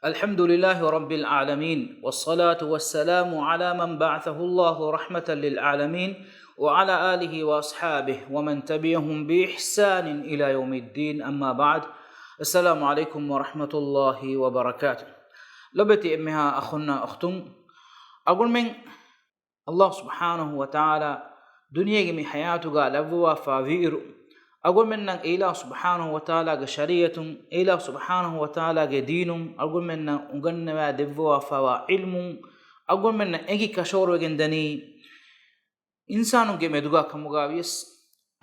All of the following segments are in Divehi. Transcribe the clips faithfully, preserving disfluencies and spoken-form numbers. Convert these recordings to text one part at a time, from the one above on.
الحمد لله رب العالمين، والصلاة والسلام على من بعثه الله رحمة للعالمين، وعلى آله وأصحابه ومن تبعهم بإحسان إلى يوم الدين، أما بعد. السلام عليكم ورحمة الله وبركاته. ލޮބެތި އެންމެހާ އަޚުންނާ އުޚްތުން، އަޅުގަނޑުމެން އައްލާހު ސުބްޙާނަހު ވަތަޢާލާ ދުނިޔޭގެ މި ޙަޔާތުގަ ލައްވަވާފަ ވީއިރު، އަޅުގަނޑުމެންނަށް އެ އިލާހު ސުބްޙާނަހު ވަތަޢާލާގެ ޝަރީޢަތުން، އެ އިލާހު ސުބްޙާނަހު ވަތަޢާލާގެ ދީނުން އަޅުގަނޑުމެންނަށް އުނގަންނަވާ ދެއްވަވާފަވާ ޢިލްމުން އަޅުގަނޑުމެންނަށް އެނގި ކަށަވަރުވެގެން ދަނީ، އިންސާނުންގެ މެދުގަ ކަމުގަ ވިޔަސް،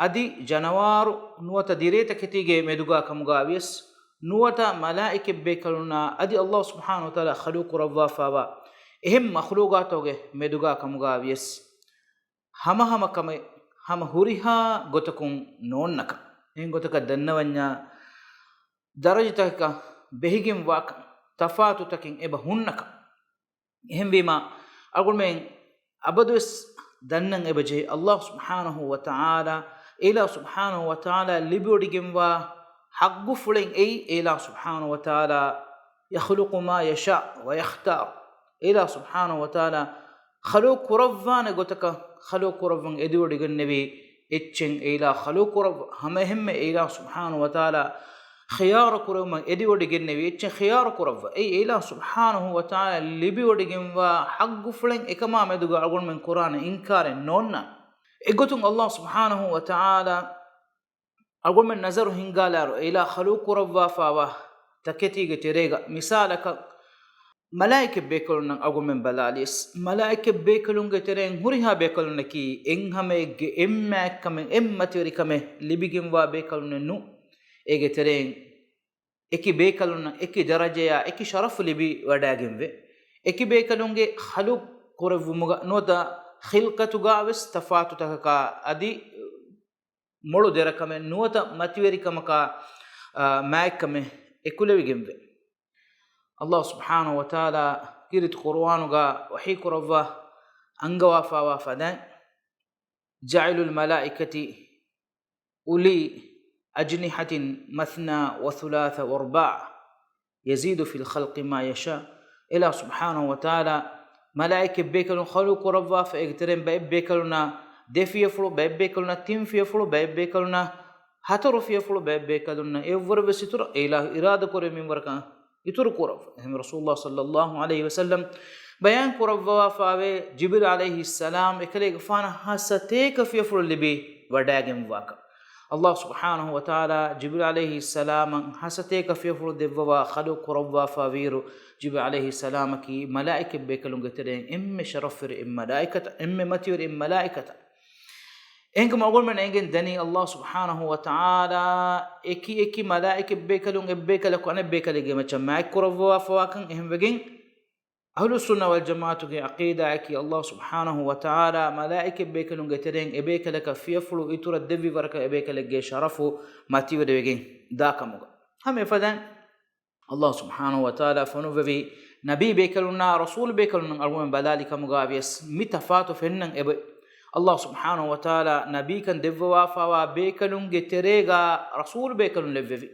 އަދި ޖަނަވާރު ނުވަތަ ދިރޭތަކެތީގެ މެދުގަ ކަމުގަ ވިޔަސް، ނުވަތަ މަލާއިކަތް ބޭކަލުންނާ އަދި އައްލާހު ސުބްޙާނަހު ވަތަޢާލާ ޚަލުޤު ކުރައްވާފަވާ އެހެން މަޚްލޫޤާތުގެ މެދުގަ ކަމުގަ ވިޔަސް، ހަމަހަމަ ކަމެއް ހަމަ ހުރިހާ ގޮތަކުން ނޯންނަކަން. އެހެން ގޮތަކަށް ދަންނަވަންޏާ ދަރަޖަތަކަކަށް ބެހިގެންވާކަން، ތަފާތުތަކެއް އެބަ ހުންނަކަން. އެހެންވީމާ، އަޅުގަނޑުމެން އަބަދުވެސް ދަންނަން އެބަޖެހޭ، އައްލާހު ސުބްޙާނަހު ވަތަޢާލާ، އެ އިލާހު ސުބްޙާނަހު ވަތަޢާލާ ލިބިވޮޑިގެންވާ ޙައްޤުފުޅެއް އެއީ، އެ އިލާހު ސުބްޙާނަހު ވަތަޢާލާ، يخلق ما يشاء ويختار. އެ އިލާހު ސުބްޙާނަހު ވަތަޢާލާ ޚަލުޤު ކުރައްވާނެ ގޮތަކަށް ޚަލުޤު ކުރައްވަން އެދިވޮޑިގެންނެވީ، އެއްޗެއް އެ އިލާހު ޚަލުޤު ކުރައްވާ، ހަމައެހެންމެ އެ އިލާހު ސުބްޙާނަހު ވަތަޢާލާ ޚިޔާރު ކުރެވުމަށް އެދިވޮޑިގެންނެވި އެއްޗެއް ޚިޔާރު ކުރައްވާ. އެއީ އެ އިލާހު ސުބްޙާނަހު ވަތަޢާލާ ލިބިވޮޑިގެންވާ ޙައްޤުފުޅެއް. އެކަމާ މެދުގަ އަޅުގަނޑުމެން ކުރާނެ އިންކާރެއް ނޯންނާނެ. އެގޮތުން އައްލާހު ސުބްޙާނަހު ވަތަޢާލާ އަޅުގަނޑުމެން ނަޒަރު ހިންގާލާއިރު، އެ އިލާހު ޚަލުޤު ކުރައްވާފަވާ ތަކެތީގެ ތެރޭގަ، މިސާލަކަށް، މަލާއިކަތް ބޭކަލުންނަށް އަޅުގަނޑުމެން ބަލާލިޔަސް، މަލާއިކަތް ބޭކަލުންގެ ތެރެއިން ހުރިހާ ބޭކަލުންނަކީ އެއްހަމައެއްގެ އެއްމާތްކަމެއް، އެއްމަތިވެރިކަމެއް ލިބިގެންވާ ބޭކަލުންނެއް ނޫން. އޭގެ ތެރެއިން އެކި ބޭކަލުންނަށް އެކި ދަރަޖަޔާ އެކި ޝަރަފު ލިބި ވަޑައިގެންވޭ. އެކި ބޭކަލުންގެ ޚަލުޤު ކުރެއްވުމުގަ ނުވަތަ ޚިލްޤަތުގަ ވެސް ތަފާތުތަކަކާ އަދި މޮޅު ދެރަކަމެއް ނުވަތަ މަތިވެރިކަމަކާ، އާ، މާތްކަމެއް އެކުލެވިގެންވޭ. އައްލާހު ސުބްޙާނަހު ވަތަޢާލާ ކީރިތި ޤުރުއާނުގަ ވަޙީ ކުރައްވާ އަންގަވާފަވާ ފަދައިން، جاعل الملائكة أولي أجنحة مثنى وثلاث ورباع يزيد في الخلق ما يشاء. އެ އިލާހު ސުބްޙާނަހު ވަތަޢާލާ މަލާއިކަތް ބޭކަލުން ޚަލުޤު ކުރައްވާފަ، އޭގެ ތެރެއިން ބައެއް ބޭކަލުންނަށް ދެ ފިޔަފުޅު، ބައެއް ބޭކަލުންނަށް ތިން ފިޔަފުޅު، ބައެއް ބޭކަލުންނަށް ހަތަރު ފިޔަފުޅު، ބައެއް ބޭކަލުންނަށް އެއްވަރު ވެސް އިތުރަށް އެ އިލާހު އިރާދަ ކުރެވޭ މިންވަރަކަށް އިތުރު ކުރައްވާ. އެހެން ރަސޫލުﷲ ޞައްލައްލާހު ޢަލައިހި ވަސައްލަމް ބަޔާން ކުރައްވާފަވޭ، ޖިބްރީލް ޢަލައިހިއްސަލާމް އެކަލޭގެފާނަށް ހަސަތޭކަ ފިޔަފުޅު ލިބި ވަޑައިގެންވާކަން. އައްލާހު ސުބްޙާނަހު ވަތަޢާލާ ޖިބްރީލް ޢަލައިހިއްސަލާމަށް ހަސަތޭކަ ފިޔަފުޅު ދެއްވަވާ ޚަލުޤު ކުރައްވާފަ ވީއިރު، ޖިބްރީލް ޢަލައިހިއްސަލާމަކީ މަލާއިކަތް ބޭކަލުންގެ ތެރެއިން އެންމެ ޝަރަފުވެރި އެއް މަލާއިކަތަށް، އެންމެ މަތިވެރި އެއް މަލާއިކަތަށް. އެހެންކަމުން އަޅުގަނޑުމެން އެނގެން ދަނީ، އައްލާހު ސުބްޙާނަހު ވަތަޢާލާ އެކި އެކި މަލާއިކަތް ބޭކަލުން އެއްބޭކަލަކު އަނެއްބޭކަލެއްގެ މައްޗަށް މާތް ކުރައްވާފަވާކަން. އެހެންވެގެން، އަހުލުއްސުންނަ ވަލްޖަމާޢަތުގެ ޢަޤީދާއަކީ، އައްލާހު ސުބްޙާނަހު ވަތަޢާލާ މަލާއިކަތް ބޭކަލުންގެ ތެރެއިން އެބޭކަލަކަށް ފިޔަފުޅު އިތުރަށް ދެއްވި ވަރަކަށް އެބޭކަލެއްގެ ޝަރަފު މަތިވެރިވެގެން ދާކަމުގަ. ހަމަ އެފަދައިން، އައްލާހު ސުބްޙާނަހު ވަތަޢާލާ ފޮނުއްވެވި ނަބީ ބޭކަލުންނާ ރަސޫލު ބޭކަލުންނަށް އަޅުގަނޑުމެން ބަލާލި ކަމުގަ ވިޔަސް، މި ތަފާތު ފެންނަން އެބައޮތް. އައްލާހު ސުބްޙާނަހު ވަތަޢާލާ ނަބީކަން ދެއްވަވާފަވާ ބޭކަލުންގެ ތެރޭގަ ރަސޫލު ބޭކަލުން ލެއްވެވި.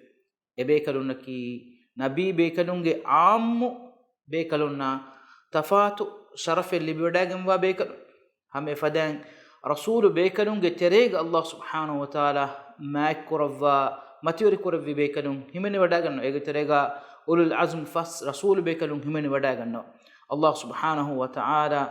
އެބޭކަލުންނަކީ ނަބީ ބޭކަލުންގެ ޢާއްމު ބޭކަލުންނާ ތަފާތު ޝަރަފެއް ލިބިވަޑައިގެންވާ ބޭކަލުން. ހަމަ އެފަދައިން ރަސޫލު ބޭކަލުންގެ ތެރޭގަ އައްލާހު ސުބްޙާނަހު ވަތަޢާލާ މާތްކުރައްވާ މަތިވެރިކުރެއްވި ބޭކަލުން ހިމެނިވަޑައިގަންނަވާ. އޭގެ ތެރޭގަ އުލުލް ޢަޒްމް ފަސް ރަސޫލު ބޭކަލުން ހިމެނިވަޑައިގަންނަވާ. އައްލާހު ސުބްޙާނަހު ވަތަޢާލާ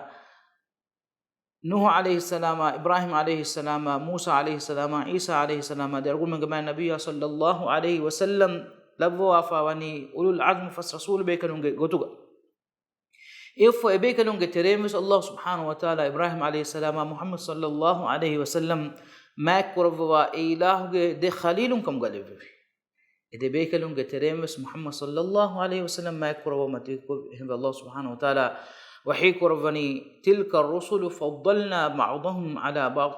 ނޫޙު ޢަލައިހިއްސަލާމާ، އިބްރާހީމް ޢަލައިހިއްސަލާމާ، މޫސާ ޢަލައިހިއްސަލާމާ، އީސާ ޢަލައިހިއްސަލާމާ ދެ އަޅުގަނޑުމެންގެ މާތް ނަބިއްޔާ ޞައްލައްލާހު ޢަލައިހި ވަސައްލަމް ލައްވަވާފަ ވަނީ އުލުލް ޢަޒްމް ފަސް ރަސޫލު ބޭކަލުންގެ ގޮތުގަ. އެއަށްފަހު އެބޭކަލުންގެ ތެރެއިން ވެސް އައްލާހު ސުބްޙާނަހު ވަތަޢާލާ އިބްރާހީމް ޢަލައިހިއްސަލާމާ މުޙައްމަދު ޞައްލައްލާހު ޢަލައިހި ވަސައްލަމް މާތްކުރައްވަވާ އެ އިލާހުގެ ދެ ޚަލީލުން ކަމުގަ ލެއްވެވި. އެ ދެ ބޭކަލުންގެ ތެރެއިން ވެސް މުޙައްމަދު ޞައްލައްލާހު ޢަލައިހި ވަސައްލަމް މާތްކުރައްވާ މަތިވެރިކޮށް، އެހެންވެ އައްލާހު ސުބްޙާނަހު ވަތަޢާލާ ވަޙީ ކުރައްވަނީ، تلك الرسل فضلنا بعضهم على بعض.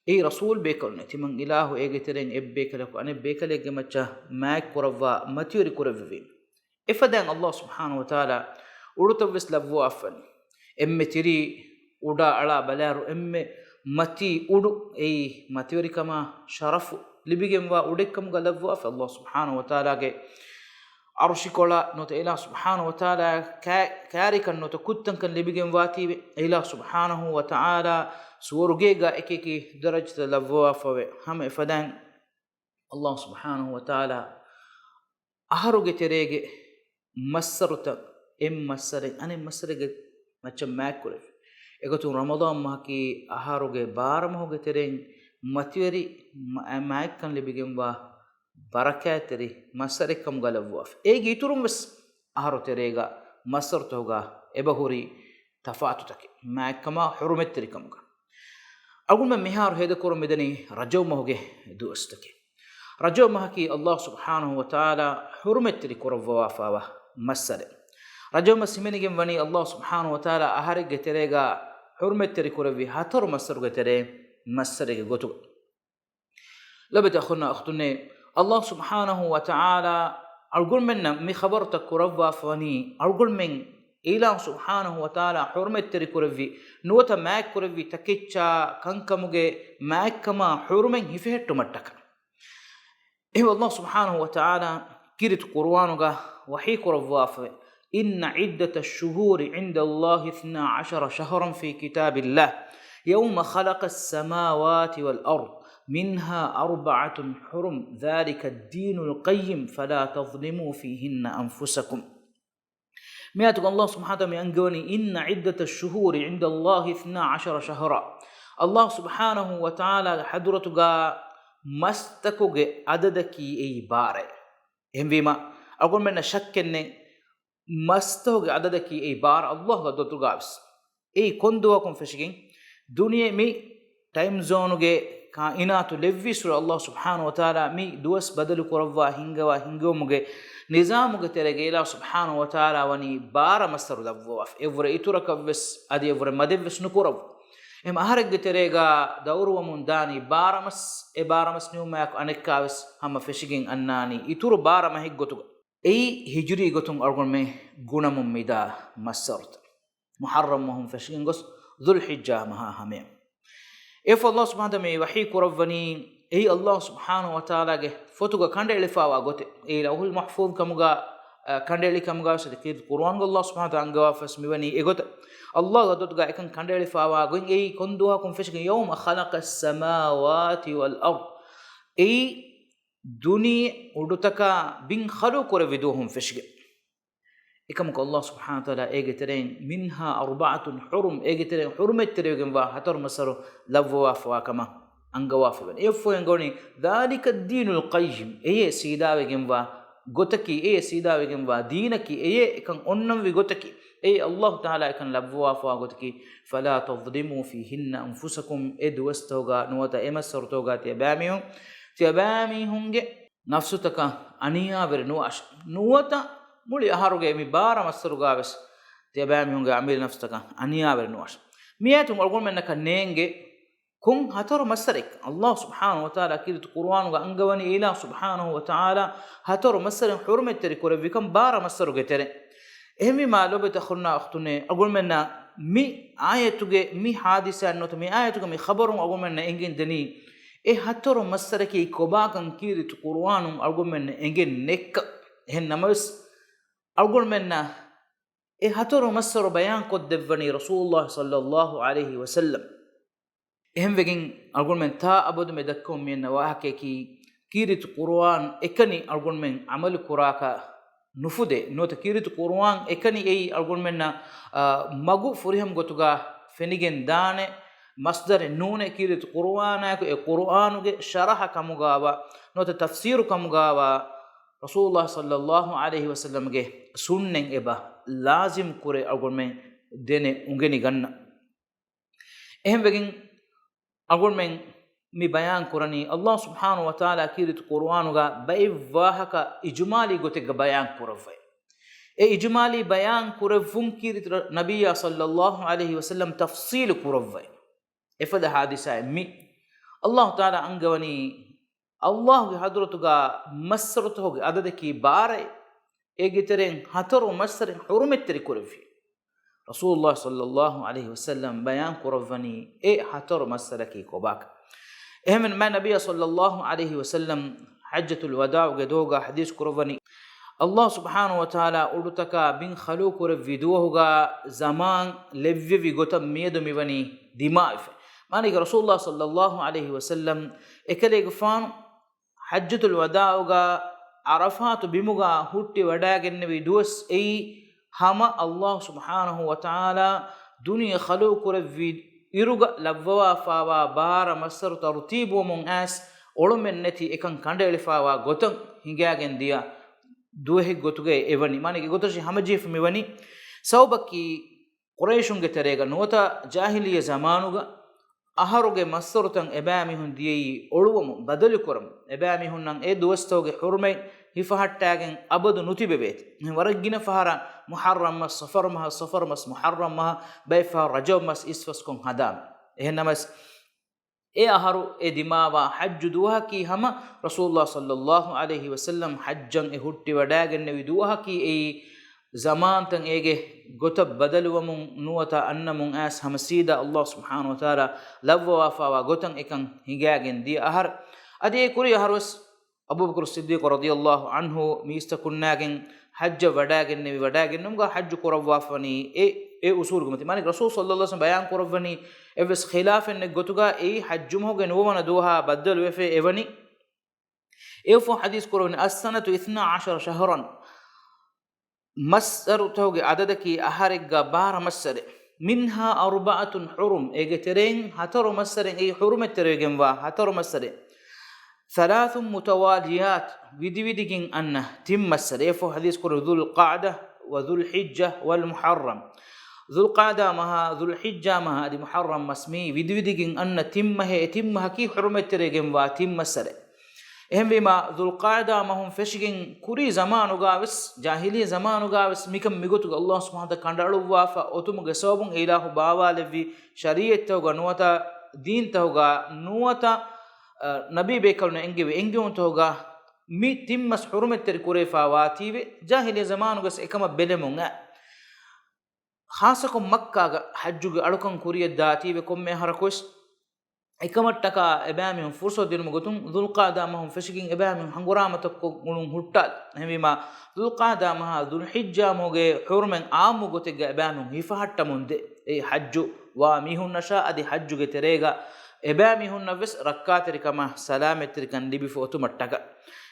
އެއީ ރަސޫލު ބޭކަލުން، ތިމަން އިލާހު އޭގެ ތެރެއިން އެއް ބޭކަލަކު އަނެއް ބޭކަލެއްގެ މައްޗަށް މާތްކުރައްވާ މަތިވެރި ކުރެއްވެވީ. އެފަދައިން އައްލާހު ސުބްޙާނަހު ވަތަޢާލާ އުޑުތައް ވެސް ލައްވަވާފަ ވަނީ. އެންމެ ތިރީ އުޑާ އަޅާ ބަލާއިރު އެންމެ މަތީ އުޑު، އެއީ މަތިވެރިކަމާ ޝަރަފު ލިބިގެންވާ އުޑެއްކަމުގަ ލައްވަވާފަ. އައްލާހު ސުބްޙާނަހު ވަތަޢާލާގެ އަރުޝިކޮޅަށް ނުވަތަ އިލާހު ސުބްޙާނަހު ވަތަޢާލާ ކާ-، ކާރިކަން ނުވަތަ ކުއްތަންކަން ލިބިގެންވާތީވެ، އިލާހު ސުބްޙާނަހު ވަތަޢާލާ ސުވަރުގޭގަ އެކިއެކި ދަރަޖަތައް ލައްވަވާފަވޭ. ހަމަ އެފަދައިން އަލްލާހު ސުބްޙާނަހު ވަތަޢާލާ އަހަރުގެ ތެރޭގެ މައްސަރުތައް އެއް މައްސަރެއް އަނެއް މައްސަރެއްގެ މައްޗަށް މާތްކުރެއްވި. އެގޮތުން ރަމަޟާން މަހަކީ އަހަރުގެ ބާރަ މަހުގެ ތެރެއިން މަތިވެރި މަ-، މާތްކަން ލިބިގެންވާ ބަރަކާތްތެރި މައްސަރެއްކަމުގަ ލައްވާފަ. އޭގެ އިތުރުން ވެސް އަހަރު ތެރޭގަ މައްސަރުތަކުގަ އެބަހުރި ތަފާތުތަކެއް، މާތްކަމާ ޙުރުމަތްތެރިކަމުގަ. އަޅުގަނޑުމެން މިހާރު ހޭދަކުރަން މިދަނީ ރަޖަބު މަހުގެ ދުވަސްތަކެއް. ރަޖަބު މަހަކީ އަލްލާހު ސުބްޙާނަހު ވަތަޢާލާ ޙުރުމަތްތެރި ކުރައްވަވާފައިވާ މައްސަރެއް. ރަޖަބު މަސް ހިމެނިގެން ވަނީ އަލްލާހު ސުބްޙާނަހު ވަތަޢާލާ އަހަރެއްގެ ތެރޭގަ ޙުރުމަތްތެރި ކުރެއްވި ހަތަރު މައްސަރުގެ ތެރޭ މައްސަރެއްގެ ގޮތުގަ. ލޮބުވެތި އަޚުންނާ އުޚްތުންނޭ، އަލްލާހު ސުބްޙާނަހު ވަތަޢާލާ އަޅުގަނޑުމެންނަށް މި ޚަބަރުތައް ކުރައްވާފަވަނީ، އަޅުގަނޑުމެން އިލާހު ސުބްޙާނަހު ވަތަޢާލާ ޙުރުމަތްތެރި ކުރެއްވި ނުވަތަ މާތްކުރެއްވި ތަކެއްޗާ ކަންކަމުގެ މާތްކަމާ ޙުރުމަތް ހިފެހެއްޓުމަށްޓަކާ. އެހެން އަލްލާހު ސުބްޙާނަހު ވަތަޢާލާ ކީރިތި ޤުރުއާނުގަ ވަޙީ ކުރައްވާފަވޭ، إن عدة الشهور عند الله اثنا عشر شهرا في كتاب الله يوم خلق السماوات والأرض منها أربعة حرم ذلك الدين القيم فلا تظلموا فيهن أنفسكم. މިއާޔަތުގަ އަލްލާހު ސުބްޙާނަހު ވަތަޢާލާ މި އަންގަވަނީ، إن عدة الشهور عند الله اثنا عشر شهرا. އަލްލާހު ސުބްޙާނަހު ވަތަޢާލާގެ ޙަޟްރަތުގަ މަސްތަކުގެ ޢަދަދަކީ އެއީ ބާރައެއް. އެހެންވީމަ، އަޅުގަނޑުމެންނަށް ޝައްކެއްނެތް، މަސްތަކުގެ ޢަދަދަކީ އެއީ ބާރަ އަލްލާހުގެ ޙަޟްރަތުގަވެސް. އެއީ ކޮން ދުވަހަކުން ފެށިގެން ދުނިޔެ މި ޓައިމް ޒޯނުގެ ކާއިނާތު ލެއްވީސްފުޅު އަލްލާހު ސުބްޙާނަހު ވަތަޢާލާ މި ދުވަސް ބަދަލު ކުރައްވާ ހިންގަވާ ހިންގެވުމުގެ ނިޒާމުގެ ތެރޭގައި އިލާހު ސުބްޙާނަހު ވަތަޢާލާ ވަނީ ބާރަ މައްސަރު ލައްވަވާފަ. އެއްވުރެ އިތުރަކަށްވެސް އަދި އެއްވުރެ މަދެއްވެސް ނުކުރައްވާ. އެހެން އަހަރެއްގެ ތެރޭގަ ދައުރުވަމުން ދާނީ ބާރަ މަސް. އެ ބާރަ މަސް ނިމުމާއެކު އަނެއްކާވެސް ހަމަ ފެށިގެން އަންނާނީ އިތުރު ބާރަ މަހެއްގޮތުގަ. އެއީ ހިޖުރީ ގޮތުން އަޅުގަނޑުމެން ގުނަމުން މިދާ މައްސަރުތައް. މުޙައްރަމް މަހުން ފެށިގެން ގޮސް ޛުލްޙިއްޖާ މަހާ ހަމަޔަށް. އެއަށްފަހު އަލްލާހު ސުބްޙާނަހު ވަތަޢާލާ މި ވަޙީ ކުރައްވަނީ، އެއީ އަލްލާހު ސުބްޙާނަހު ވަތަޢާލާގެ ފޮތުގަ ކަނޑައެޅިފައިވާ ގޮތެއް. އެއީ ލައުޙުލް މަޙްފޫޡް ކަމުގަ، އަ، ކަނޑައެޅި ކަމުގަ ވެސް އަދި ކީރިތި ޤުރުއާނުގަ އަލްލާހު ސުބްޙާނަހު ވަތަޢާލާ އަންގަވާފަވެސް މިވަނީ އެގޮތަށް. އަލްލާހުގެ ޙަޟްރަތުގަ އެކަން ކަނޑައެޅިފައިވާ ގޮތް އެއީ ކޮން ދުވަހަކުން ފެށިގެން يوم خلق السماوات والأرض. އެއީ ދުނިޔެ އުޑުތަކާ ބިން ޚަލްޤު ކުރެއްވި ދުވަހުން ފެށިގެން. އެކަމަކު އަލްލާހު ސުބްޙާނަހު ވަތަޢާލާ އޭގެ ތެރެއިން منها أربعة حرم، އޭގެ ތެރެއިން ޙުރުމަތްތެރިވެގެންވާ ހަތަރު މައްސަރު ލައްވަވާފައިވާ ކަމަށް އަންގަވާފައިވަނީ. އެއަށްފަހު އަންގަވަނީ ذلك الدين القيم، އެޔޭ ސީދާވެގެންވާ ގޮތަކީ، އެޔޭ ސީދާވެގެންވާ ދީނަކީ، އެޔޭ އެކަން އޮންނަންވި ގޮތަކީ، އެޔޭ އަލްލާހު ތަޢާލާ އެކަން ލައްވަވާފައިވާ ގޮތަކީ. فلا تظلموا فيهن أنفسكم، އެ ދުވަސްތަކުގަ ނުވަތަ އެ މައްސަރުތަކުގަ ތިޔަބައިމީހުން، ތިޔަބައިމީހުންގެ ނަފްސުތަކަށް އަނިޔާވެރި ނުވާށި. ނުވަތަ މުޅި އަހަރުގެ މި ބާރަ މައްސަރުގަވެސް ތިޔަބައިމީހުންގެ އަމިއްލަ ނަފްސުތަކަށް އަނިޔާވެރި ނުވާށި. މިއާޔަތުން އަޅުގަނޑުމެންނަކަށް ނޭނގެ ކޮން ހަތަރު މައްސަރެއް؟ އަލްލާހު ސުބްޙާނަހު ވަތަޢާލާ ކީރިތި ޤުރުއާނުގަ އަންގަވަނީ އިލާހު ސުބްޙާނަހު ވަތަޢާލާ ހަތަރު މައްސަރެއް ޙުރުމަތްތެރި ކުރެއްވިކަން ބާރަ މައްސަރުގެ ތެރެ. އެހެންވީމާ ލޮބުވެތި އަޚުންނާ އުޚްތުންނޭ، އަޅުގަނޑުމެންނަށް މި އާޔަތުގެ މި ޙާދިސާ ނުވަތަ މި އާޔަތުގެ މި ޚަބަރުން އަޅުގަނޑުމެންނަށް އެނގެން ދެނީ، އެ ހަތަރު މައްސަރަކީ ކޮބާކަން ކީރިތި ޤުރުއާނުން އަޅުގަނޑުމެންނަށް އެނގެން ނެއްކަ. އެހެން ނަމަވެސް، އަޅުގަނޑުމެންނަށް އެ ހަތަރު މައްސަރު ބަޔާން ކޮށްދެއްވަނީ ރަސޫލުﷲ ޞައްލައްލާހު ޢަލައިހި ވަސައްލަމް. އެހެންވެގެން އަޅުގަނޑުމެން ތާ އަބަދު މި ދައްކަމުން މިއަންނަ ވާހަކަޔަކީ، ކީރިތި ޤުރުއާން އެކަނި އަޅުގަނޑުމެން ޢަމަލު ކުރާކަށް ނުފުދޭ. ނުވަތަ ކީރިތި ޤުރުއާން އެކަނި އެއީ އަޅުގަނޑުމެންނަށް، އާ، މަގު ފުރިހަމަ ގޮތުގަ ފެނިގެން ދާނެ މަޞްދަރެއް ނޫނޭ. ކީރިތި ޤުރުއާނާއެކު އެ ޤުރުއާނުގެ ޝަރަޙަ ކަމުގައިވާ ނުވަތަ ތަފްސީރު ކަމުގައިވާ ރަސޫލުﷲ ޞައްލައްލާހު ޢަލައިހި ވަސައްލަމްގެ ސުންނަތް އެބަ ލާޒިމް ކުރޭ އަޅުގަނޑުމެން ދެނެ އުނގެނި ގަންނަން. އެހެންވެގެން އަޅުގަނޑުމެން މި ބަޔާން ކުރަނީ، އަލްލާހު ސުބްޙާނަހު ވަތަޢާލާ ކީރިތި ޤުރުއާނުގަ ބައެއް ވާހަކަ އިޖުމާލީ ގޮތެއްގަ ބަޔާން ކުރައްވައި. އެ އިޖުމާލީ ބަޔާން ކުރެއްވުން ކީރިތި ނަބިއްޔާ ޞައްލައްލާހު ޢަލައިހި ވަސައްލަމް ތަފްޞީލު ކުރައްވައި. އެފަދަ ޙާދިސާއެއް މި. އަލްލާހު ތަޢާލާ އަންގަވަނީ، އަލްލާހުގެ ޙަޟްރަތުގަ މައްސަރުތަކުގެ ޢަދަދަކީ ބާރައެއް. އޭގެ ތެރެއިން ހަތަރު މައްސަރެއް ޙުރުމަތްތެރި ކުރެއްވި. ރަސޫލުﷲ ޞައްލައްލާހު ޢަލައިހި ވަސައްލަމް ބަޔާން ކުރައްވަނީ އެ ހަތަރު މައްސަރަކީ ކޮބާކަން. އެހެންވެ މާތް ނަބިއްޔާ ޞައްލައްލާހު ޢަލައިހި ވަސައްލަމް ޙައްޖަތުލް ވަދާޢުގެ ދުވަހުގަ ޙަދީޘް ކުރައްވަނީ، ﷲ ސުބްޙާނަހޫ ވަތަޢާލާ އުޑުތަކާ ބިން ޚަލްޤުކުރެއްވި ދުވަހުގާ ޒަމާން ލެއްވެވި ގޮތަށް މިއަދު މިވަނީ ދިމާވެފަ. މާނައީ ރަސޫލުﷲ ޞައްލައްލާހު ޢަލައިހި ވަސައްލަމް އެކަލޭގެފާނު ޙައްޖަތުލް ވަދާޢުގާ ޢަރަފާތު ބިމުގާ ހުއްޓި ވަޑާގެންނެވި ދުވަސް އެއީ ހަމަ ﷲ ސުބްޙާނަހޫ ވަތަޢާލާ ދުނިޔެ ޚަލްޤުކުރެއްވި އިރުގަ ލައްވަވާފާވާ ބާރަ މައްސަރު ތަރުތީބުވަމުން އައިސް އޮޅުމެއް ނެތި އެކަން ކަނޑައެޅިފާވާ ގޮތަށް ހިނގާގެން ދިޔަ ދުވަހެއް ގޮތުގައި އެވަނީ. މާނައީ އެގޮތަށް ހަމަޖެހިފަ މިވަނީ ސަބަބަކީ ޤުރައިޝުންގެ ތެރޭގަ ނުވަތަ ޖާހިލިއްޔަ ޒަމާނުގަ އަހަރުގެ މައްސަރުތައް އެބައިމީހުން ދިޔައީ އޮޅުވަމުން، ބަދަލުކުރަމުން. އެބައިމީހުންނަށް އެ ދުވަސްތަކުގެ ޙުރުމަތް ހިފަހައްޓާގެން އަބަދު ނުތިބެވޭތި. އެހެން ވަރަށް ގިނަ ފަހަރަށް މުޙައްރަމް މަސް، ޞަފަރު މަހަށް، ޞަފަރު މަސް، މުޙައްރަމް މަހަށް، ބައެއް ފަހަރު ރަޖަބް މަސް އިސްފަސްކޮށް ހަދާނެ. އެހެން ނަމަވެސް، އެ އަހަރު އެ ދިމާވާ ޙައްޖު ދުވަހަކީ ހަމަ ރަސޫލުﷲ ޞައްލައްލާހު ޢަލައިހި ވަސައްލަމް ޙައްޖަށް އެ ހުއްޓިވަޑާގެންނެވި ދުވަހަކީ. އެއީ ޒަމާންތައް އޭގެ ގޮތަށް ބަދަލުވަމުން ނުވަތަ އަންނަމުން އައިސް ހަމަ ސީދާ ﷲ ސުބްޙާނަހޫ ވަތަޢާލާ ލައްވަވާފާވާ ގޮތަށް އެކަން ހިނގާގެން ދިޔަ އަހަރު. އަދި އެ ކުރީ އަހަރުވެސް އަބޫބަކުރު ޞިއްދީޤު ރަޟިޔަﷲ ޢަންހު މީސްތަކުންނާގެން ޙައްޖަށް ވަޑާގެންނެވި ވަޑާގެންނުމުގަ ޙައްޖު ކުރައްވާފަވަނީ އެ، އެ އުޞޫލުގެ މަތިން. މާނައީ ރަސޫލު ޞައްލައްލާހު ޢަލައިހި ވަސައްލަމް ބަޔާން ކުރައްވަނީ އެއްވެސް ޚިލާފެއް ނެތް ގޮތުގަ އެއީ ޙައްޖު މަހުގެ ނުވަވަނަ ދުވަހާ ބައްދަލުވެފަ އެވަނީ. އެއަށްފަހު ޙަދީޘް ކުރެވެނީ، السنة اثنا عشر شهرا، މައްސަރުތަކުގެ އަދަދަކީ އަހަރެއްގަ ބާރަ މައްސަރެއް. منها أربعة حرم، އޭގެ ތެރެއިން ހަތަރު މައްސަރެއް، އެއީ ޙުރުމަތްތެރިވެގެންވާ ހަތަރު މައްސަރެއް. ثلاث متواليات، ވިދިވިދިގެން އަންނަ ތިން މައްސަރެއް. އެއަށްފަހު ޙަދީޘް ކުރެވި ذو القعدة وذو الحجة والمحرم. ޛުލް ޤަޢިދާ މަހާ، ޛުލް ޙިއްޖާ މަހާ އަދި މުޙައްރަމް މަސް، މި ވިދިވިދިގެން އަންނަ ތިން މަހެއް، އެ ތިން މަހަކީ ޙުރުމަތްތެރިވެގެންވާ ތިން މައްސަރެއް. އެހެންވީމާ، ޛުލް ޤަޢިދާ މަހުން ފެށިގެން ކުރީ ޒަމާނުގާވެސް، ޖާހިލިއްޔަ ޒަމާނުގާވެސް މިކަން މިގޮތުގަ ﷲ ސުބްޙާނަހޫ ވަތަޢާލާ ކަނޑައަޅުއްވާފަ އޮތުމުގެ ސަބަބުން އެ އިލާހު ބާވާލެއްވި ޝަރީޢަތްތަކުގަ ނުވަތަ ދީންތަކުގަ ނުވަތަ، އަ، ނަބީ ބޭކަލުން އެންގެވި އެންގެވުންތަކުގަ މި ތިން މަސް ޙުރުމަތްތެރި ކުރެވިފަ ވާތީވެ، ޖާހިލިއްޔަ ޒަމާނުގަސް އެކަމަށް ބެލެމުން އަ، ޚާއްޞަކޮށް މައްކާގަ ޙައްޖުގެ އަޅުކަން ކުރިޔަށް ދާތީވެ ކޮންމެ އަހަރަކުވެސް، އެކަމަށްޓަކާ އެބައިމީހުން ފުރުޞަތު ދިނުމުގެ ގޮތުން، ޛުލް ޤަޢިދާ މަހުން ފެށިގެން އެބައިމީހުން ހަނގުރާމަތައްކޮށް އުޅުން ހުއްޓާލި. އެހެންވީމާ، ޛުލް ޤަޢިދާ މަހާ، ޛުލް ޙިއްޖާ މަހުގެ ޙުރުމަތް ޢާއްމު ގޮތެއްގަ އެބައިމީހުން ހިފަހައްޓަމުން ދޭ. އެއީ ޙައްޖު ވާ މީހުންނަށާ އަދި ޙައްޖުގެ ތެރޭގަ އެބައިމީހުންނަށްވެސް ރައްކާތެރިކަމާ ސަލާމަތްތެރިކަން ލިބިފަ އޮތުމަށްޓަކާ.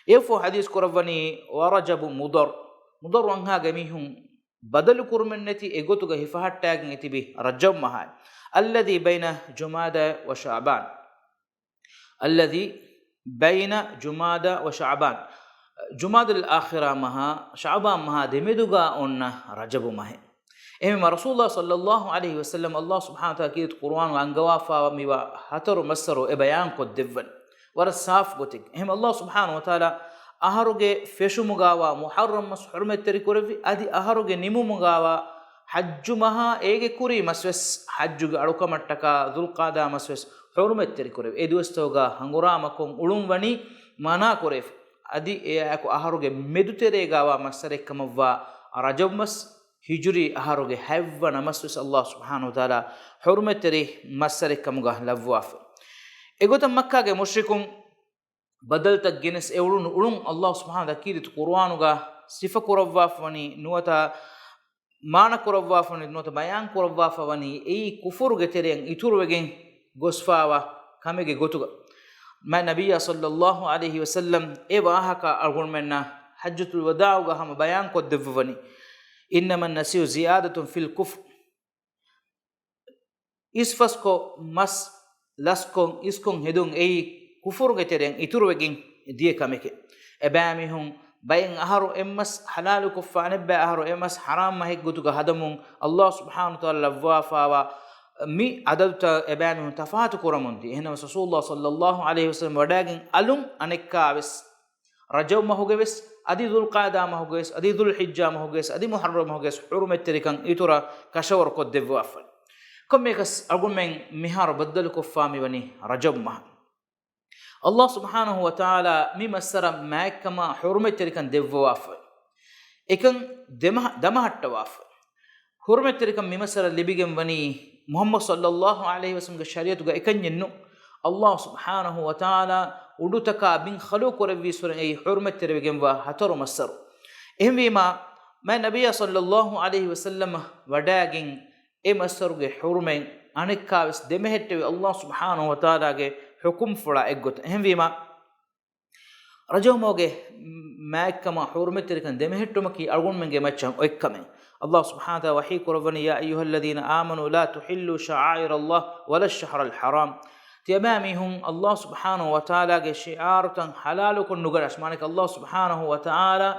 އެއަށްފަހު ޙަދީޘް ކުރައްވަނީ، ވަރަޖަބު މުޟަރު. މުޟަރު އަންހާގެ މީހުން ބަދަލު ކުރުމެއް ނެތި އެގޮތުގަ ހިފަހައްޓާގެން އެތިބި ރަޖަބް މަހާއި. الذي بين جمادى وشعبان. الذي بين جمادى وشعبان. ޖުމާދަލް އާޚިރާ މަހާ، ޝަޢުބާން މަހާ ދެމެދުގަ އޮންނަ ރަޖަބު މަހެއް. އެހެންވީމާ، ރަސޫލުﷲ ޞައްލައްލާހު ޢަލައިހި ވަސައްލަމް ﷲ ސުބްޙާނަހޫ ވަތަޢާލާ ކީރިތި ޤުރުއާނުގަ އަންގަވާފަވާ މިވާ ހަތަރު މައްސަރު އެ ބަޔާން ކޮށްދެއްވަން. ވަރަށް ސާފު ގޮތެއް. އެހެން ﷲ ސުބްޙާނަހޫ ވަތަޢާލާ އަހަރުގެ ފެށުމުގާވާ މުޙައްރަމް މަސް ޙުރުމަތްތެރި ކުރެއްވި، އަދި އަހަރުގެ ނިމުމުގާވާ ޙައްޖު މަހާ އޭގެ ކުރީ މަސްވެސް ޙައްޖުގެ އަޅުކަމަށްޓަކާ ޛުލް ޤަޢިދާ މަސްވެސް ޙުރުމަތްތެރި ކުރެވި. އެ ދުވަސްތަކުގަ ހަނގުރާމަކޮށް އުޅުން ވަނީ މަނާ ކުރެވި. އަދި އެއާއެކު އަހަރުގެ މެދުތެރޭގާވާ މައްސަރެއްކަމަށްވާ ރަޖަބް މަސް ހިޖުރީ އަހަރުގެ ހަތްވަނަ މަސްވެސް ﷲ ސުބްޙާނަހޫ ވަތަޢާލާ ޙުރުމަތްތެރި މައްސަރެއްކަމުގަ ލައްވާފަ. އެގޮތަށް މައްކާގެ މުޝްރިކުން ބަދަލުތައް ގެނެސް އެ އުޅުނު އުޅުން ﷲ ސުބްޙާނަހޫ ވަތަޢާލާ ކީރިތި ޤުރުއާނުގަ ސިފަ ކުރައްވާފަވަނީ ނުވަތަ މާނަ ކުރައްވާފަވަނީ ނުވަތަ ބަޔާން ކުރައްވާފަވަނީ އެއީ ކުފުރުގެ ތެރެއަށް އިތުރުވެގެން ގޮސްފާވާ ކަމެއްގެ ގޮތުގަ. މާތް ނަބިއްޔާ ޞައްލައްލާހު ޢަލައިހި ވަސައްލަމް އެ ވާހަކަ އަޅުގަނޑުމެންނަށް ޙައްޖަތުލް ވަދާޢުގަ ހަމަ ބަޔާން ކޮށްދެއްވަވަނީ، إنما النسي زيادة في الكفر. އިސްފަސްކޮށް، މަސް ލަސްކޮށް، އިސްކޮށް ހެދުން އެއީ ކުފުރުގެ ތެރެއަށް އިތުރުވެގެން ދިޔަ ކަމެކޭ. އެބައިމީހުން ބައެއް އަހަރު އެއްމަސް ޙަލާލުކޮށްފަ، އަނެއްބައި އަހަރު އެއްމަސް ޙަރާމް މަހެއްގެ ގޮތުގަ ހަދަމުން ﷲ ސުބްޙާނަހޫ ވަތަޢާލާ ލައްވާފާވާ މި އަދަދުތައް އެބައިމީހުން ތަފާތު ކުރަމުން ދިޔަ. އެހެންނަމަވެސް ރަސޫލުﷲ ޞައްލައްލާހު ޢަލައިހި ވަސައްލަމް ވަޑާގެން އަލުން އަނެއްކާވެސް ރަޖަބް މަހުގެވެސް، އަދި ޛުލް ޤަޢިދާ މަހުގެވެސް، އަދި ޛުލް ޙިއްޖާ މަހުގެވެސް، އަދި މުޙައްރަމް މަހުގެވެސް ޙުރުމަތްތެރިކަން އިތުރަށް ކަށަވަރު ކޮށްދެއްވާފަ. ކޮންމެއަކަސް އަޅުގަނޑުމެން މިހާރު ބައްދަލުކޮށްފާ މިވަނީ ރަޖަބް މަހަށް. ﷲ ސުބްޙާނަހޫ ވަތަޢާލާ މި މައްސަރަށް މާތްކަމަށް ޙުރުމަތްތެރިކަން ދެއްވަވާފަ. އެކަން ދެމަހަ-، ދަމަހައްޓަވާފަ. ޙުރުމަތްތެރިކަން މި މައްސަރަށް ލިބިގެން ވަނީ މުޙައްމަދު ޞައްލައްލާހު ޢަލައިހި ވަސައްލަމްގެ ޝަރީޢަތުގަ އެކަންޏެއްނު. ﷲ ސުބްޙާނަހޫ ވަތަޢާލާ އުޑުތަކާ ބިން ޚަލްޤު ކުރެއްވީއްސުރެ އެއީ ޙުރުމަތްތެރިވެގެންވާ ހަތަރު މައްސަރު. އެހެންވީމާ، މާތް ނަބިއްޔާ ޞައްލައްލާހު ޢަލައިހި ވަސައްލަމަ ވަޑައިގެން އެ މައްސަރުގެ ޙުރުމަތް އަނެއްކާވެސް ދެމެހެއްޓެވި ﷲ ސުބްޙާނަހު ވަތަޢާލާގެ ޙުކުމްފުޅާ އެއްގޮތަށް. އެހެންވީމާ، ރަޖަބު މަހުގެ މާތްކަމާ ޙުރުމަތްތެރިކަން ދެމެހެއްޓުމަކީ އަޅުގަނޑުމެންގެ މައްޗަށް އޮތްކަމެއް. ﷲ ސުބްޙާނަހު ވަތަޢާލާ ވަޙީ ކުރައްވަނީ، يا أيها الذين آمنوا لا تحلوا شعائر الله ولا الشهر الحرام. ތިޔަބައިމީހުން ﷲ ސުބްޙާނަހު ވަތަޢާލާގެ ޝިޢާރުތައް ޙަލާލުކޮށް ނުގަންނާށޭ. މާނައަކީ ﷲ ސުބްޙާނަހު ވަތަޢާލާ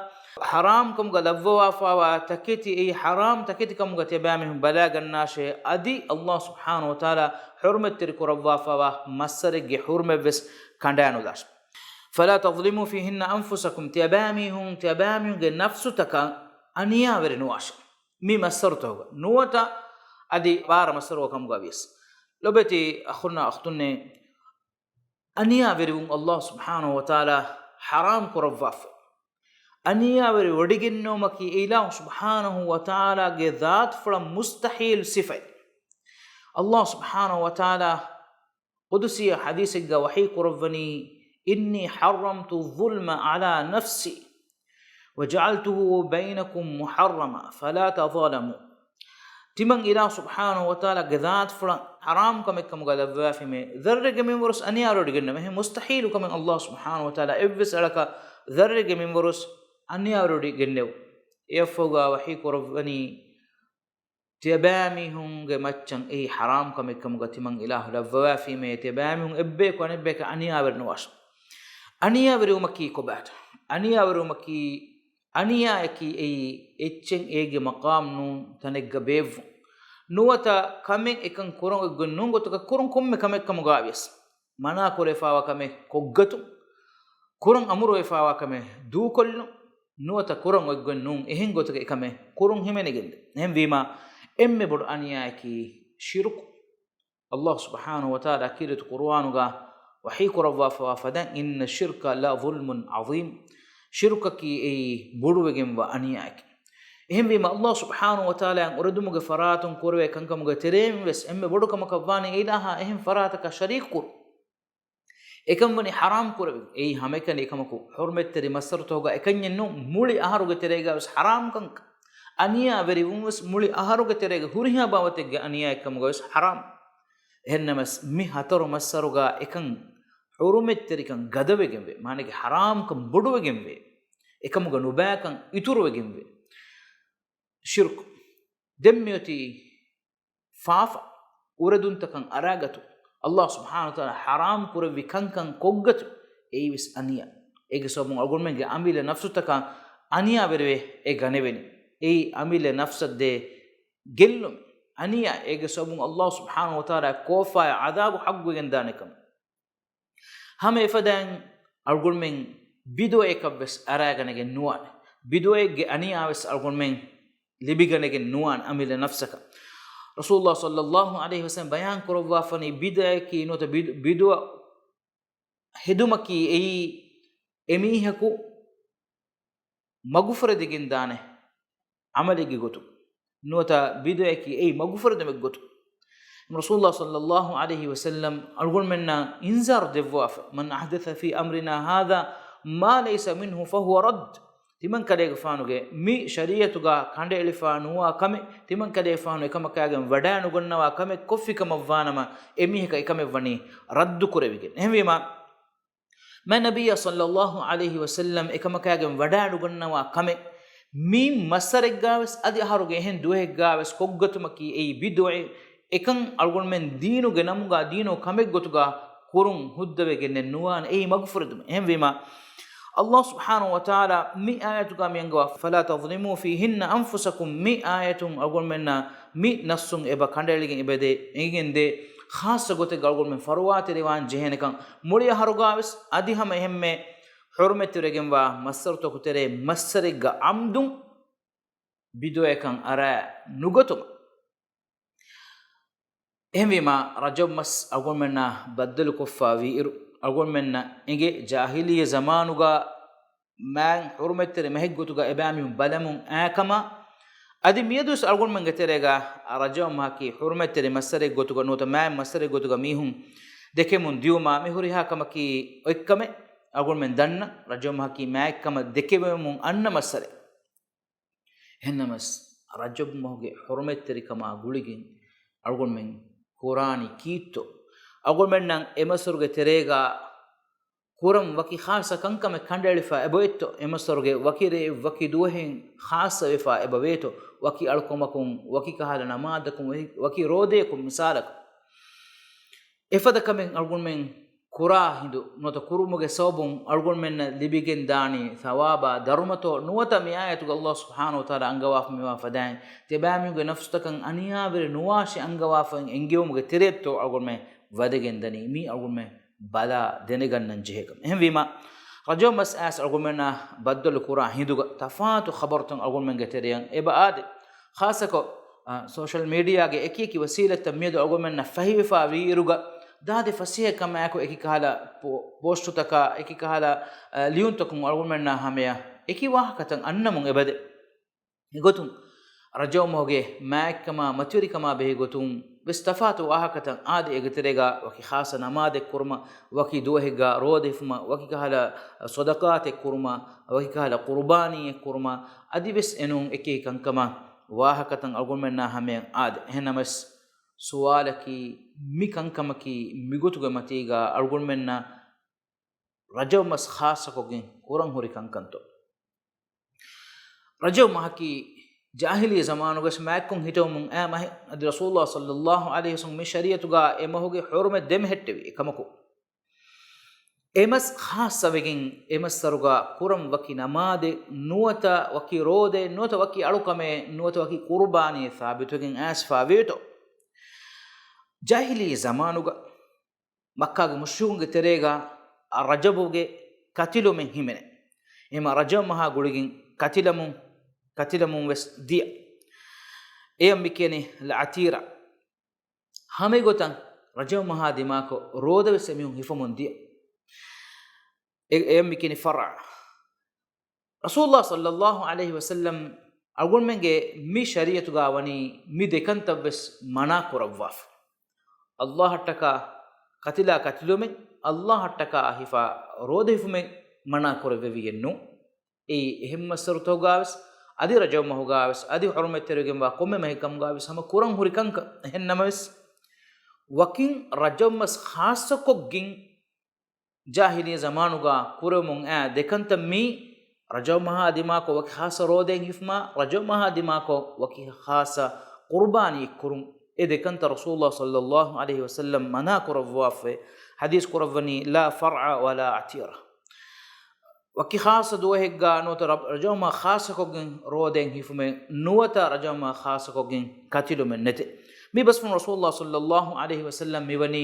ޙަރާމްކަމުގަ ލައްވަވާފައިވާ ތަކެތި، އެއީ ޙަރާމް ތަކެތިކަމުގަ ތިޔަބައިމީހުން ބަލައިގަންނާށޭ. އަދި ﷲ ސުބްޙާނަހު ވަތަޢާލާ ޙުރުމަތްތެރި ކުރައްވާފައިވާ މައްސަރެއްގެ ޙުރުމަތްވެސް ކަނޑާނުލާށޭ. فلا تظلموا فيهن أنفسكم، ތިޔަބައިމީހުން ތިޔަބައިމީހުންގެ ނަފްސުތަކަށް އަނިޔާވެރި ނުވާށޭ. މި މައްސަރުތަކުގަ ނުވަތަ އަދި ވާރަ މައްސަރު ކަމުގަ ވިޔަސް. ލޮބެތި އަޚުންނާ އުޚްތުންނޭ، އަނިޔާވެރިވުން ﷲ ސުބްޙާނަހު ވަތަޢާލާ ޙަރާމް ކުރައްވާފަ. އަނިޔާވެރި ވޮޑިގެންނެވުމަކީ އެ އިލާހު ސުބްޙާނަހު ވަތަޢާލާގެ ޛާތުފުޅަށް މުސްތަޙީލު ސިފައެއް. ﷲ ސުބްޙާނަހު ވަތަޢާލާ ޤުދުސީ ޙަދީޘެއްގަ ވަޙީ ކުރައްވަނީ، إني حرمت الظلم على نفسي وجعلته بينكم محرما فلا تظالموا. ތިމަން އިލާހު ސުބްޙާނަހު ވަތަޢާލާގެ ޛާތުފުޅަށް ޙަރާމް ކަމެއް ކަމުގަ ލައްވަވާފީމޭ، ޛައްރެއްގެ މިންވަރުވެސް އަނިޔާވެރިވޮޑިގެންނެވުމެއް. އެހެން މުސްތަޙީލު ކަމެއް ﷲ ސުބްޙާނަހު ވަތަޢާލާ އެއްވެސް އަޅަކަށް ޛައްރެއްގެ މިންވަރުވެސް އަނިޔާވެރިވޮޑިގެންނެވު. އެއަށްފަހުގަ ވަޙީ ކުރައްވަނީ، ތިޔަބައިމީހުންގެ މައްޗަށް އެއީ ޙަރާމް ކަމެއް ކަމުގަ ތިމަން އިލާހު ލައްވަވާފީމޭ، ތިޔަބައިމީހުން އެއްބަޔަކު އަނެއްބަޔަކަށް އަނިޔާވެރި ނުވާށޭ. އަނިޔާވެރިވުމަކީ ކޮބާތޯ؟ އަނިޔާވެރިވުމަކީ، އަނިޔާއަކީ އެއީ އެއްޗެއް އޭގެ މަޤާމް ނޫން ތަނެއްގަ ބޭއްވުން. ނުވަތަ ކަމެއް އެކަން ކުރަން އޮތްގޮތް ނޫން ގޮތަކަށް ކުރުން ކޮންމެ ކަމެއް ކަމުގަ ވިޔަސް. މަނާ ކުރެވިފައިވާ ކަމެއް ކޮށްގަތުން، ކުރަން އަމުރުވެފައިވާ ކަމެއް ދޫކޮށްލުން، ނުވަތަ ކުރަން އޮތްގޮތް ނޫން އެހެން ގޮތަކަށް އެކަމެއް ކުރުން ހިމެނިގެންދޭ. އެހެންވީމާ، އެންމެ ބޮޑު އަނިޔާއަކީ ޝިރުކު. ﷲ ސުބްޙާނަހު ވަތަޢާލާ ކީރިތި ޤުރުއާނުގަ ވަޙީ ކުރައްވާފައިވާ ފަދައިން، إن الشرك لظلم عظيم، ޝިރުކަކީ އެއީ ބޮޑުވެގެންވާ އަނިޔާއެކޭ. އެހެންވީމަ، ﷲ ސުބްޙާނަހު ވަތަޢާލާއަށް އުރެދުމުގެ ފަރާތުން ކުރެވޭ ކަންކަމުގެ ތެރެއިން ވެސް އެންމެ ބޮޑު ކަމަކަށް ވާނީ އެ އިލާހާ އެހެން ފަރާތަކާ ޝަރީކު ކުރުން. އެކަން ވަނީ ޙަރާމް ކުރެވި. އެއީ ހަމައެކަނި އެކަމަކު ޙުރުމަތްތެރި މައްސަރުތަކުގަ އެކަންޏެއް ނޫން، މުޅި އަހަރުގެ ތެރޭގަ ވެސް ޙަރާމް ކަންކަން. އަނިޔާވެރިވުން ވެސް މުޅި އަހަރުގެ ތެރޭގަ ހުރިހާ ބާވަތެއްގެ އަނިޔާއެއް ކަމުގަ ވެސް ޙަރާމް. އެހެންނަމަވެސް، މި ހަތަރު މައްސަރުގަ އެކަން ޙުރުމަތްތެރިކަން ގަދަވެގެންވޭ. މާނައަކީ ޙަރާމްކަން ބޮޑުވެގެންވޭ. އެކަމުގަ ނުބައިކަން އިތުރުވެގެންވޭ. ޝިރުކު. ދެން މިއޮތީ ފާފަ އުރެދުންތަކަށް އަރާގަތު، ﷲ ސުބްޙާނަހު ވަތަޢާލާ ޙަރާމް ކުރެއްވި ކަންކަން ކޮށްގަތު، އެއީވެސް އަނިޔާ. އޭގެ ސަބަބުން އަޅުގަނޑުމެންގެ އަމިއްލަ ނަފްސުތަކަށް އަނިޔާވެރިވެ އެ ގަނެވެނީ. އެއީ އަމިއްލަ ނަފްސަށް ދޭ ގެއްލުން. އަނިޔާ. އޭގެ ސަބަބުން ﷲ ސުބްޙާނަހު ވަތަޢާލާ ކޯފާއާ ޢަޛާބު ޙައްޤުވެގެންދާނެ ކަމަށް. ހަމަ އެފަދައިން އަޅުގަނޑުމެން ބިދުޢައެއްކަށްވެސް އަރާގަނެގެން ނުވާނެ. ބިދުޢައެއްގެ އަނިޔާވެސް އަޅުގަނޑުމެން ލިބިގަނެގެން ނުވާނެ އަމިއްލަ ނަފްސަކަށް. ރަސޫލުﷲ ޞައްލައްލާހު ޢަލައިހި ވަސައްލަމަ ބަޔާން ކުރައްވާފަނީ ބިދުޢައަކީ ނުވަތަ ބިދު-، ބިދުޢަ ހެދުމަކީ އެއީ އެމީހަކު މަގުފުރެދިގެންދާނެ ޢަމަލެއްގެ ގޮތުން. ނުވަތަ ބިދުޢައަކީ އެއީ މަގުފުރެދުމެއްގެ ގޮތުން. ރަސޫލުﷲ ޞައްލައްލާހު ޢަލައިހި ވަސައްލަމަ އަޅުގަނޑުމެންނަށް އިންޒާރު ދެއްވާފަ، من أحدث في أمرنا هذا ما ليس منه فهو رد. ތިމަންކަލޭގެފާނުގެ މި ޝަރީޢަތުގަ ކަނޑައެޅިފަ ނުވާ ކަމެއް، ތިމަންކަލޭގެފާނު އެކަމަކާގެން ވަޑައިނުގަންނަވާ ކަމެއް ކޮށްފިކަމަށްވާނަމަ، އެމީހަކަށް އެކަމެއް ވަނީ ރައްދު ކުރެވިގެން. އެހެންވީމަ، މާތް ނަބިއްޔާ ޞައްލައްލާހު ޢަލައިހި ވަސައްލަމަ އެކަމަކާގެން ވަޑައިނުގަންނަވާ ކަމެއް، މި މައްސަރެއްގަވެސް އަދި އަހަރުގެ އެހެން ދުވަހެއްގަވެސް ކޮށްގަތުމަކީ އެއީ ބިދުޢައެއް. އެކަން އަޅުގަނޑުމެން ދީނުގެ ނަމުގަ ދީނު ކަމެއްގޮތުގަ ކުރުން ހުއްދަވެގެންނެއް ނުވާނެ. އެއީ މަގުފުރެދުމެއް. އެހެންވީމަ، ﷲ ސުބްޙާނަހު ވަތަޢާލާ މި އާޔަތުގަ މި އަންގަވާ، فلا تظلموا فيهن أنفسكم، މި އާޔަތުން އަޅުގަނޑުމެންނަށް މި ނައްސުން އެބަ ކަނޑައެޅިގެން އެބަދޭ، އެނގިގެންދޭ، ޚާއްޞަ ގޮތެއްގަ އަޅުގަނޑުމެން ފަރުވާތެރިވާން ޖެހޭނެކަން. މުޅި އަހަރުގަވެސް އަދި ހަމަ އެހެންމެ ޙުރުމަތްތެރިވެގެންވާ މައްސަރުތަކު ތެރޭ މައްސަރެއްގަ ޢަމްދުން ބިދުޢައެއްކަން އަރާ ނުގަތުމަށް. އެހެންވީމާ، ރަޖަބު މަސް އަޅުގަނޑުމެންނާ ބައްދަލުކޮށްފަ ވީއިރު، އަޅުގަނޑުމެންނަށް އެނގޭ ޖާހިލިއްޔަ ޒަމާނުގަ މާތް ޙުރުމަތްތެރި މަހެއްގޮތުގަ އެބައިމީހުން ބަލަމުން އައިކަމަށް. އަދި މިއަދުވެސް އަޅުގަނޑުމެންގެ ތެރޭގަ ރަޖަބު މަހަކީ ޙުރުމަތްތެރި މައްސަރެއްގޮތުގަ ނުވަތަ މާތް މައްސަރެއްގޮތުގަ މީހުން ދެކެމުން ދިޔުމާ މި ހުރިހާ ކަމަކީ އޮތްކަމެއް. އަޅުގަނޑުމެން ދަންނަ ރަޖަބު މަހަކީ މާތްކަމަށް ދެކެވެމުން އަންނަ މައްސަރެއް. އެހެންނަމަސް، ރަޖަބު މަހުގެ ޙުރުމަތްތެރިކަމާ ގުޅިގެން އަޅުގަނޑުމެން ކުރާނީ ކީއްތޯ؟ އަޅުގަނޑުމެންނަށް އެ މަސްތަކުގެ ތެރޭގަ ކުރަން ވަކި ޚާއްޞަ ކަންކަމެއް ކަނޑައެޅިފަ އެބައޮތްތޯ؟ އެ މަސްތަކުގެ ވަކި ރެއެއް ވަކި ދުވަހެއް ޚާއްޞަވެފަ އެބަވޭތޯ؟ ވަކި އަޅުކަމަކުން، ވަކި ކަހަލަ ނަމާދަކުން، ވަކި ރޯދަޔަކުން މިސާލަކަށް. އެފަދަ ކަމެއް އަޅުގަނޑުމެން ކުރާ ހިނދު ނުވަތަ ކުރުމުގެ ސަބަބުން އަޅުގަނޑުމެންނަށް ލިބިގެން ދާނީ ސަވާބާ ދަރުމަތޯ ނުވަތަ މި އާޔަތުގަ ﷲ ސުބްޙާނަހޫ ވަތަޢާލާ އަންގަވާފަ މިވާ ފަދައިން ތިޔަބައިމީހުންގެ ނަފްސުތަކަށް އަނިޔާވެރި ނުވާށި އަންގަވާފައި އެންގެވުމުގެ ތެރެއަށްތޯ އަޅުގަނޑުމެން ވަދެގެން ދަނީ؟ މީ އަޅުގަނޑުމެން ބަލާ ދެނެގަންނަން ޖެހޭ ކަމެއް. އެހެންވީމަ، ރަޖަބު މަސް އައިސް އަޅުގަނޑުމެންނާ ބައްދަލު ކުރާ ހިނދުގަ ތަފާތު ޚަބަރުތައް އަޅުގަނޑުމެންގެ ތެރެއަށް އެބަ އާދޭ. ޚާއްޞަކޮށް، އަ، ސޯޝަލް މީޑިއާގެ އެކި އެކި ވަސީލަތްތައް މިއަދު އަޅުގަނޑުމެންނަށް ފަހިވެފަ ވީއިރުގަ، ދާދި ފަސޭހަ ކަމާއެކު އެކި ކަހަލަ ޕޯ-، ޕޯސްޓުތަކާ، އެކި ކަހަލަ، އަ، ލިޔުންތަކުން އަޅުގަނޑުމެންނާ ހަމަޔަށް އެކި ވާހަކަތައް އަންނަމުން އެބަދޭ. އެގޮތުން ރަޖަބު މަހުގެ މާތްކަމާ މަތިވެރިކަމާ ބެހޭ ގޮތުން ވެސް ތަފާތު ވާހަކަތައް އާދެ. އޭގެ ތެރޭގަ ވަކި ޚާއްޞަ ނަމާދެއް ކުރުމަށް، ވަކި ދުވަހެއްގަ ރޯދަ ހިފުމަށް، ވަކި ކަހަލަ ޞަދަޤާތެއް ކުރުމަށް، ވަކި ކަހަލަ ޤުރުބާނީއެއް ކުރުމަށް، އަދިވެސް އެނޫން އެކި ކަންކަމަށް ވާހަކަތައް އަޅުގަނޑުމެންނާ ހަމަޔަށް އާދެ. އެހެންނަމަވެސް، ސުވާލަކީ، މި ކަންކަމަކީ މިގޮތުގެ މަތީގަ އަޅުގަނޑުމެންނަށް ރަޖަބު މަސް ޚާއްޞަކޮށްގެން ކުރަން ހުރި ކަންކަންތޯ؟ ރަޖަބު މަހަކީ ޖާހިލީ ޒަމާނުގަސް މާތްކޮށް ހިޓެވުމުން އައި މަހެއް. އަދި ރަސޫލުﷲ ޞައްލައްލާހު ޢަލައިހި ވަސައްލަމް މި ޝަރީޢަތުގަ އެ މަހުގެ ޙުރުމަތް ދެމެހެއްޓެވި އެކަމަކު، އެ މަސް ޚާއްޞަވެގެން އެ މަސް ސަރުގަ ކުރަން ވަކި ނަމާދެއް ނުވަތަ ވަކި ރޯދައެއް ނުވަތަ ވަކި އަޅުކަމެއް ނުވަތަ ވަކި ޤުރުބާނީއެއް ސާބިތުވެގެން އައިސްފަ ވޭތޯ؟ ޖާހިލީ ޒަމާނުގަ މައްކާގެ މުޝްރިކުންގެ ތެރޭގަ ރަޖަބުގެ ކަތިލުމެއް ހިމެނޭ. އެހެމަ ރަޖަބު މަހާ ގުޅިގެން ކަތިލަމުން، ކަތިލަމުން ވެސް ދިޔަ. އެޔަށް މި ކިޔަނީ ލަޢަތީރާ. ހަމައެގޮތަށް ރަޖަބު މަހާ ދިމާކޮށް ރޯދަ ވެސް އެމީހުން ހިފަމުން ދިޔަ. އެ-، އެޔަށް މި ކިޔަނީ ފަރްޢާ. ރަސޫލުﷲ ޞައްލައްލާހު ޢަލައިހި ވަސައްލަމް އަޅުގަނޑުމެންގެ މި ޝަރީޢަތުގަ ވަނީ މި ދެކަންތައް ވެސް މަނާ ކުރައްވާފަ. ﷲ އަށްޓަކާ ކަތިލާ ކަތިލުމެއް، ﷲ އަށްޓަކާ ހިފާ ރޯދަ ހިފުމެއް މަނާ ކުރެއްވެވިއެއް ނޫން. އެއީ އެހެން މައްސަރުތަކުގަ ވެސް، އަދި ރަޖަބު މަހުގަ ވެސް، އަދި ޙުރުމަތްތެރިވެގެންވާ ކޮންމެ މަހެއް ކަމުގަ ވެސް ހަމަ ކުރަން ހުރި ކަންކަން. އެހެން ނަމަވެސް، ވަކިން ރަޖަބު މަސް ޚާއްޞަކޮށްގެން ޖާހިލީ ޒަމާނުގަ ކުރެވެމުން އައި ދެކަންތައް މީ، ރަޖަބު މަހާ ދިމާކޮށް ވަކި ޚާއްޞަ ރޯދައެއް ހިފުމާ، ރަޖަބު މަހާ ދިމާކޮށް ވަކި ޚާއްޞަ ޤުރުބާނީއެއް ކުރުން. އެ ދެކަންތައް ރަސޫލުﷲ ޞައްލައްލާހު ޢަލައިހި ވަސައްލަމް މަނާ ކުރައްވާފައި ޙަދީޘް ކުރައްވަނީ، لا فرع ولا عتيرة. ވަކި ޚާއްޞަ ދުވަހެއްގަ ނުވަތަ ރަ-، ރަޖަބު މަހާ ޚާއްޞަކޮށްގެން ރޯދައެއް ހިފުމެއް ނުވަތަ ރަޖަބު މަހާ ޚާއްޞަކޮށްގެން ކަތިލުމެއް ނެތޭ. މި ބަސްފުޅުން ރަސޫލުﷲ ޞައްލައްލާހު ޢަލައިހި ވަސައްލަމް މިވަނީ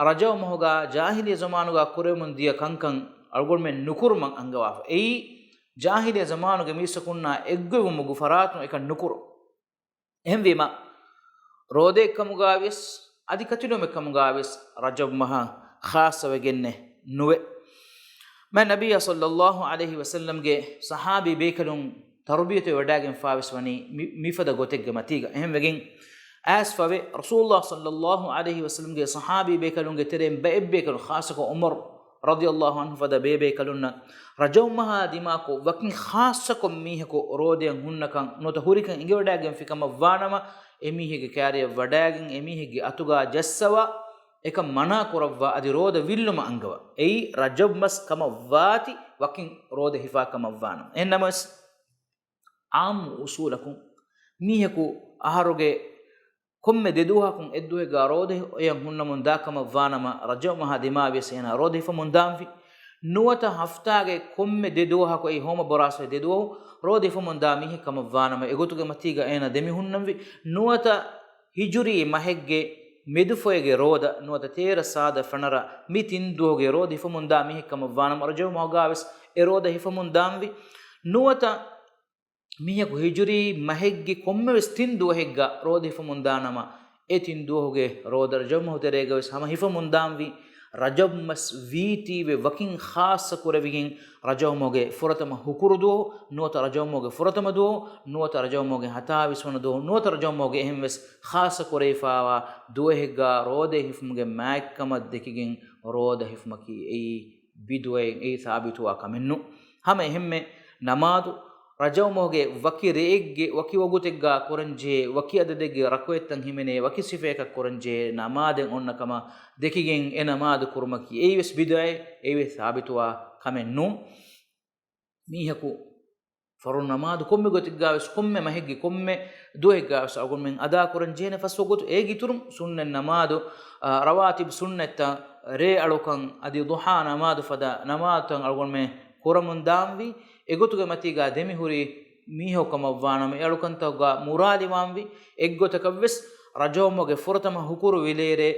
ރަޖަބު މަހުގަ ޖާހިލީ ޒަމާނުގަ ކުރެވެމުން ދިޔަ ކަންކަން އަޅުގަނޑުމެން ނުކުރުމަށް އަންގަވާފަ. އެއީ، ޖާހިލީ ޒަމާނުގެ މީސްތަކުންނާ އެއްގޮތްވުމުގެ ފަރާތުން އެކަން ނުކުރުން. އެހެންވީމަ، ރޯދައެއްކަމުގަ ވިޔަސް، އަދި ކަތިލުމެއްކަމުގަ ވިޔަސް، ރަޖަބު މަހަށް ޚާއްޞަވެގެންނެއް ނުވޭ. މާތް ނަބިއްޔާ ޞައްލައްލާހު ޢަލައިހި ވަސައްލަމްގެ ޞަޙާބީ ބޭކަލުން ތަރުބިޔަތު ވެވަޑައިގެންފާވެސް ވަނީ މި-، މިފަދަ ގޮތެއްގެ މަތީގަ. އެހެންވެގެން، އައިސްފަވެ، ރަސޫލުﷲ ޞައްލައްލާހު ޢަލައިހި ވަސައްލަމްގެ ޞަޙާބީ ބޭކަލުންގެ ތެރެއިން ބައެއް ބޭކަލުން، ޚާއްޞަކޮށް ޢުމަރު ރަޟިޔައްލާހު ޢަންހު ފަދަ ބޭބޭކަލުންނަށް ރަޖަބު މަހާ ދިމާކޮށް ވަކިން ޚާއްޞަކޮށް މީހަކު ރޯދައަށް ހުންނަކަން ނުވަތަ ހުރިކަން އެނގިވަޑައިގެންފިކަމަށްވާނަމަ، އެމީހެއްގެ ކާރިއަށް ވަޑައިގެން އެމީހެއްގެ އަތުގަ ޖައްސަވާ، އެކަން މަނާ ކުރައްވާ، އަދި ރޯދަ ވިއްލުމަށް އަންގަވާ. އެއީ ރަޖަބު މަސް ކަމަށްވާތީ ވަކިން ރޯދަ ހިފާ ކަމަށްވާނަމަ. އެހެންނަމަވެސް، ޢާއްމު އުޞޫލަކުން މީހަކު އަހަރުގެ ކޮންމެ ދެ ދުވަހަކުން އެއްދުވަހެއްގަ ރޯދައަށް ހުންނަމުން ދާ ކަމަށްވާނަމަ، ރަޖަބު މަހާ ދިމާވިޔަސް އޭނާ ރޯދަ ހިފަމުން ދާންވީ. ނުވަތަ ހަފްތާގެ ކޮންމެ ދެ ދުވަހަކު، އެއީ ހޯމަ ބޮރާސްވެ ދެ ދުވަހު ރޯދަ ހިފަމުން ދާ މީހެއް ކަމަށްވާނަމަ، އެގޮތުގެ މަތީގަ އޭނާ ދެމި ހުންނަންވީ. ނުވަތަ ހިޖުރީ މަހެއްގެ މެދުފޮއެގެ ރޯދަ ނުވަތަ ތޭރަ ސާދަ ފަނަރަ މި ތިން ދުވަހުގެ ރޯދަ ހިފަމުން ދާ މީހެއް ކަމަށްވާނަމަ، ރަޖަބު މަހުގަ ވެސް އެ ރޯދަ ހިފަމުން ދާންވީ. ނުވަތަ މީހަކު ހިޖުރީ މަހެއްގެ ކޮންމެވެސް ތިން ދުވަހެއްގަ ރޯދަ ހިފަމުން ދާނަމަ، އެ ތިން ދުވަހުގެ ރޯދަ ރަޖަބު މަހު ތެރޭގަ ވެސް ހަމަ ހިފަމުން ދާންވީ. ރަޖަބު މަސް ވީތީވެ ވަކިން ޚާއްޞަ ކުރެވިގެން، ރަޖަބު މަހުގެ ފުރަތަމަ ހުކުރު ދުވަހު، ނުވަތަ ރަޖަބު މަހުގެ ފުރަތަމަ ދުވަހު، ނުވަތަ ރަޖަބު މަހުގެ ހަތާވީސް ވަނަ ދުވަހު، ނުވަތަ ރަޖަބު މަހުގެ އެހެން ވެސް ޚާއްޞަ ކުރެވިފައިވާ ދުވަހެއްގަ ރޯދަ ހިފުމުގެ މާތްކަމަށް ދެކިގެން ރޯދަ ހިފުމަކީ އެއީ ބިދުޢައެއް، އެއީ ސާބިތުވާ ކަމެއް ނޫން. ހަމަ އެހެންމެ ނަމާދު ރަޖަބު މަހުގެ ވަކި ރެއެއްގެ ވަކި ވަގުތެއްގާ ކުރަންޖެހޭ، ވަކި އަދަދެއްގެ ރަކުޢަތްތައް ހިމެނޭ، ވަކި ސިފައަކަށް ކުރަންޖެހޭ ނަމާދެއް އޮންނަ ކަމަށް ދެކިގެން އެ ނަމާދު ކުރުމަކީ އެއީވެސް ބިދުޢައެއް، އެއީވެސް ސާބިތުވާ ކަމެއް ނޫން. މީހަކު ފަރުޟު ނަމާދު ކޮންމެ ގޮތެއްގާވެސް، ކޮންމެ މަހެއްގެ ކޮންމެ ދުވަހެއްގާވެސް އަޅުގަނޑުމެން އަދާ ކުރަން ޖެހޭނެ ފަސް ވަގުތު. އޭގެ އިތުރުން ސުންނަތް ނަމާދު، އާ، ރަވާތިބު ސުންނަތްތައް، ރޭ އަޅުކަން އަދި ޟުޙާ ނަމާދު ފަދަ ނަމާދުތައް އަޅުގަނޑުމެން ކުރަމުން ދާންވީ. އެގޮތުގެ މަތީގާ ދެމިހުރި މީހަކު ކަމަށްވާނަމަ، އެ އަޅުކަންތަކުގާ މުރާލިވާންވީ. އެއްގޮތަކަށްވެސް ރަޖަބު މަހުގެ ފުރަތަމަ ހުކުރު ވިލޭރޭ،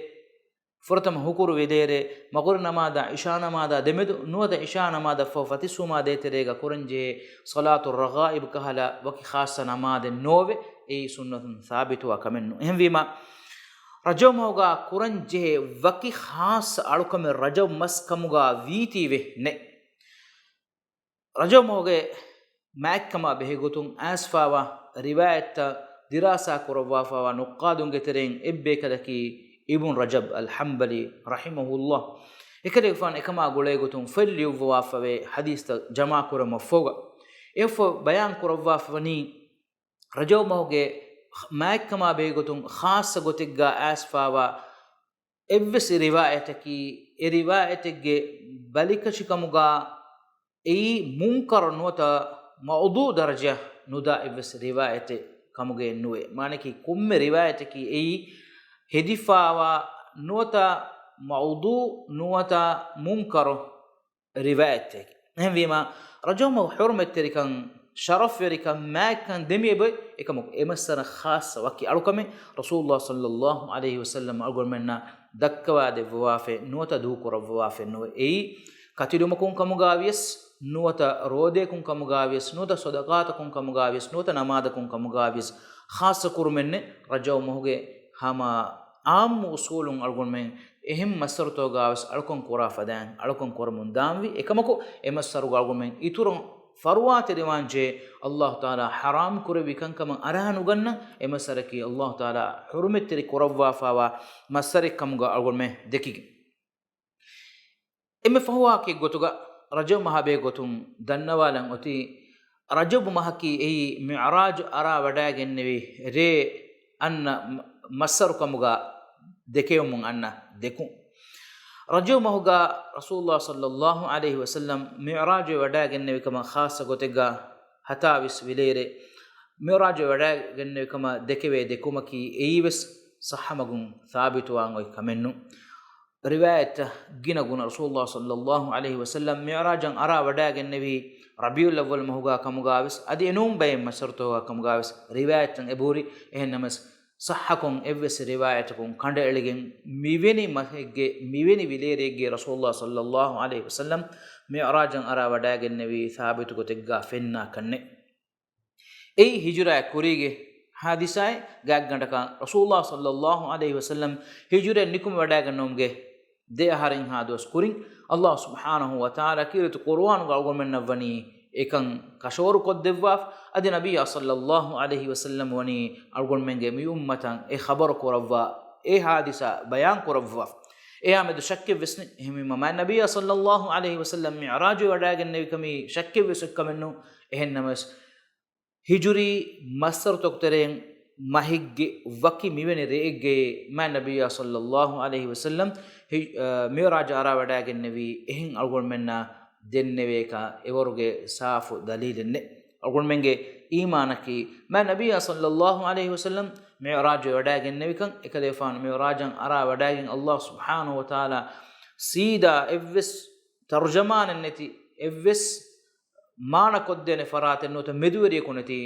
ފުރަތަމަ ހުކުރު ވިލޭރޭ، މަޣުރިބް ނަމާދާ އިޝާ ނަމާދާ ދެމެދު، ނުވަތަ އިޝާ ނަމާދަށްފަހު ފަތިސްވުމާ ދޭތެރޭގަ ކުރަންޖެހޭ ޞަލާތު ރަޣާއިބް ކަހަލަ ވަކި ޚާއްޞަ ނަމާދެއް ނޯވެ. އެއީ ސުންނަތުން ސާބިތުވާ ކަމެއް ނޫން. އެހެންވީމާ، ރަޖަބު މަހުގާ ކުރަންޖެހޭ ވަކި ޚާއްޞަ އަޅުކަމެއް ރަޖަބު މަސް ކަމުގާ ވީތީވެ ނެތް. ރަޖަބު މަހުގެ މާތްކަމާ ބެހޭގޮތުން އައިސްފާވާ ރިވާޔަތްތައް ދިރާސާ ކުރައްވާފާވާ ނުއްޤާދުންގެ ތެރެއިން އެއްބަޔަކަލަކީ އިބްނު ރަޖަބް އަލް ޙަންބަލީ ރަޙިމަހުﷲ. އެކަލޭގެފާނު އެކަމާ ގުޅޭގޮތުން ފޮތް ލިޔުއްވަވާފަވޭ ޙަދީޘްތައް ޖަމާކުރުމަށްފަހުގަ. އެއަށްފަހު ބަޔާން ކުރައްވާފަވަނީ، ރަޖަބު މަހުގެ މާތްކަމާ ބެހޭގޮތުން ޚާއްޞަ ގޮތެއްގާ އައިސްފާވާ އެއްވެސް ރިވާޔަތަކީ، އެ ރިވާޔަތެއްގެ ބަލިކަށިކަމުގާ އެއީ މުންކަރު ނުވަތަ މައުޟޫ ދަރަޖަ ނުދާ އެއްވެސް ރިވާޔަތެއް ކަމުގައެއް ނުވޭ. މާނައަކީ ކޮންމެ ރިވާޔަތަކީ އެއީ ހެދިފާވާ ނުވަތަ މައުޟޫ ނުވަތަ މުންކަރު ރިވާޔަތެއް. އެހެންވީމާ، ރަޖަބު މަހު ޙުރުމަތްތެރިކަން، ޝަރަފްވެރިކަން، މާތްކަން ދެމިއެބޮތް އެކަމަކު، އެ މައްސަރަ ޚާއްޞަ ވަކި އަޅުކަމެއް ރަސޫލުﷲ ޞައްލައްލާހު ޢަލައިހި ވަސައްލަމް އަޅުގަނޑުމެންނަށް ދައްކަވާދެއްވަވާފައެއް ނުވަތަ ދޫކުރައްވަވާފައެއް ނުވޭ. އެއީ، ކަތިލުމަކުން ކަމުގާވިޔަސް ނުވަތަ ރޯދަޔަކުން ކަމުގާވިޔަސް ނުވަތަ ޞަދަޤާތަކުން ކަމުގާވިޔަސް ނުވަތަ ނަމާދަކުން ކަމުގާވިޔަސް ޚާއްޞަ ކުރުމެއްނެއް. ރަޖަބު މަހުގެ ހަމަ އާއްމު އުޞޫލުން އަޅުގަނޑުމެން އެހެން މައްސަރުތަކުގާވެސް އަޅުކަން ކުރާ ފަދައިން އަޅުކަން ކުރަމުން ދާންވީ. އެކަމަކު، އެ މައްސަރުގަ އަޅުގަނޑުމެން އިތުރުން ފަރުވާތެރިވާންޖެހޭ، ﷲ ތަޢާލާ ޙަރާމް ކުރެއްވި ކަންކަމަށް އަރާ ނުގަންނަން. އެ މައްސަރަކީ ﷲ ތަޢާލާ ޙުރުމަތްތެރި ކުރައްވާފާވާ މައްސަރެއް ކަމުގަ އަޅުގަނޑުމެން ދެކިގެން. އެންމެ ފަހުވާކެއް ގޮތުގަ ރަޖަބު މަހާ ބެހޭ ގޮތުން ދަންނަވާލަން އޮތީ، ރަޖަބު މަހަކީ އެއީ މިޢުރާޖު އަރާ ވަޑައިގެންނެވި ރޭ އަންނަ މަ-، މައްސަރު ކަމުގަ ދެކެވެމުން އަންނަ ދެކުން. ރަޖަބު މަހުގަ ރަސޫލުﷲ ޞައްލައްލާހު ޢަލައިހި ވަސައްލަމް މިޢުރާޖުވެ ވަޑައިގެންނެވި ކަމަށް ޚާއްޞަ ގޮތެއްގަ ހަތާވީސް ވިލޭރޭ މިޢުރާޖުވެ ވަޑައިގެންނެވި ކަމަށް ދެކެވޭ ދެކުމަކީ އެއީވެސް ޞައްޙަ މަގުން ސާބިތުވާން އޮތް ކަމެއް ނޫން. ރިވާޔަތްތައް ގިނަ ގުނަ ރަސޫލުﷲ ޞައްލައްލާހު ޢަލައިހި ވަސައްލަމް މިޢުރާޖަށް އަރާ ވަޑައިގެންނެވީ ރަބީޢުލް އައްވަލް މަހުގާ ކަމުގާވެސް، އަދި އެނޫން ބައެއް މައްސަރުތަކުގާ ކަމުގާވެސް ރިވާޔަތްތައް އެބަހުރި. އެހެންނަމަވެސް، ޞައްޙަކޮށް އެއްވެސް ރިވާޔަތަކުން ކަނޑައެޅިގެން މިވެނި މަހެއްގެ މިވެނި ވިލޭރެއެއްގެ ރަސޫލުﷲ ޞައްލައްލާހު ޢަލައިހި ވަސައްލަމް މިޢުރާޖަށް އަރާ ވަޑައިގެންނެވީ ސާބިތު ގޮތެއްގާ ފެންނާ ކަންނެއް. އެއީ ހިޖުރާއެއް ކުރީގެ ހާދިސާއެއް. ގާތްގަނޑަކަށް ރަސޫލުﷲ ޞައްލައްލާހު ޢަލައިހި ވަސައްލަމް ހިޖުރައަށް ނިކުމެ ވަޑައިގަންނަވުމުގެ ދެ އަހަރެއްހާ ދުވަސް ކުރިން، ﷲ ސުބްޙާނަހު ވަތަޢާލާ ކީރިތި ޤުރުއާނުގަ އަޅުގަނޑުމެންނަށް ވަނީ އެކަން ކަށަވަރު ކޮށްދެއްވާފަ. އަދި ނަބިއްޔާ ޞައްލައްލާހު ޢަލައިހި ވަސައްލަމް ވަނީ އަޅުގަނޑުމެންގެ މި އުއްމަތަށް އެ ޚަބަރު ކުރައްވާ، އެ ހާދިސާ ބަޔާން ކުރައްވާފަ. އެއާ މެދު ޝައްކެއްވެސް ނެތް. އެހެންވީމަ، މާތް ނަބިއްޔާ ޞައްލައްލާހު ޢަލައިހި ވަސައްލަމް މިޢުރާޖުވެ ވަޑައިގެންނެވި ކަމީ ޝައްކެއްވެސް އޮތް ކަމެއް ނޫން. އެހެންނަމަވެސް، ހިޖުރީ މައްސަރުތަކު ތެރެއިން މަހެއްގެ ވަކި މިވެނި ރެއެއްގައި މާތް ނަބިއްޔާ ޞައްލައްލާހު ޢަލައިހި ވަސައްލަމް ހި-، އަ، މިޢުރާޖަށް އަރާ ވަޑައިގެންނެވީ އެހެން އަޅުގަނޑުމެންނަށް ދެންނެވޭކަށް އެވަރުގެ ސާފު ދަލީލެއް ނެތް. އަޅުގަނޑުމެންގެ އީމާނަކީ މާތް ނަބިއްޔާ ޞައްލައްލާހު ޢަލައިހި ވަސައްލަމް މިޢުރާޖުވެ ވަޑައިގެންނެވިކަން، އެކަލޭގެފާނު މިޢުރާޖަށް އަރާ ވަޑައިގެން ﷲ ސުބްޙާނަހު ވަތަޢާލާ ސީދާ އެއްވެސް ތަރުޖަމާނެއް ނެތި، އެއްވެސް މާނަ ކޮށްދޭނެ ފަރާތެއް ނުވަތަ މެދުވެރިޔަކު ނެތި،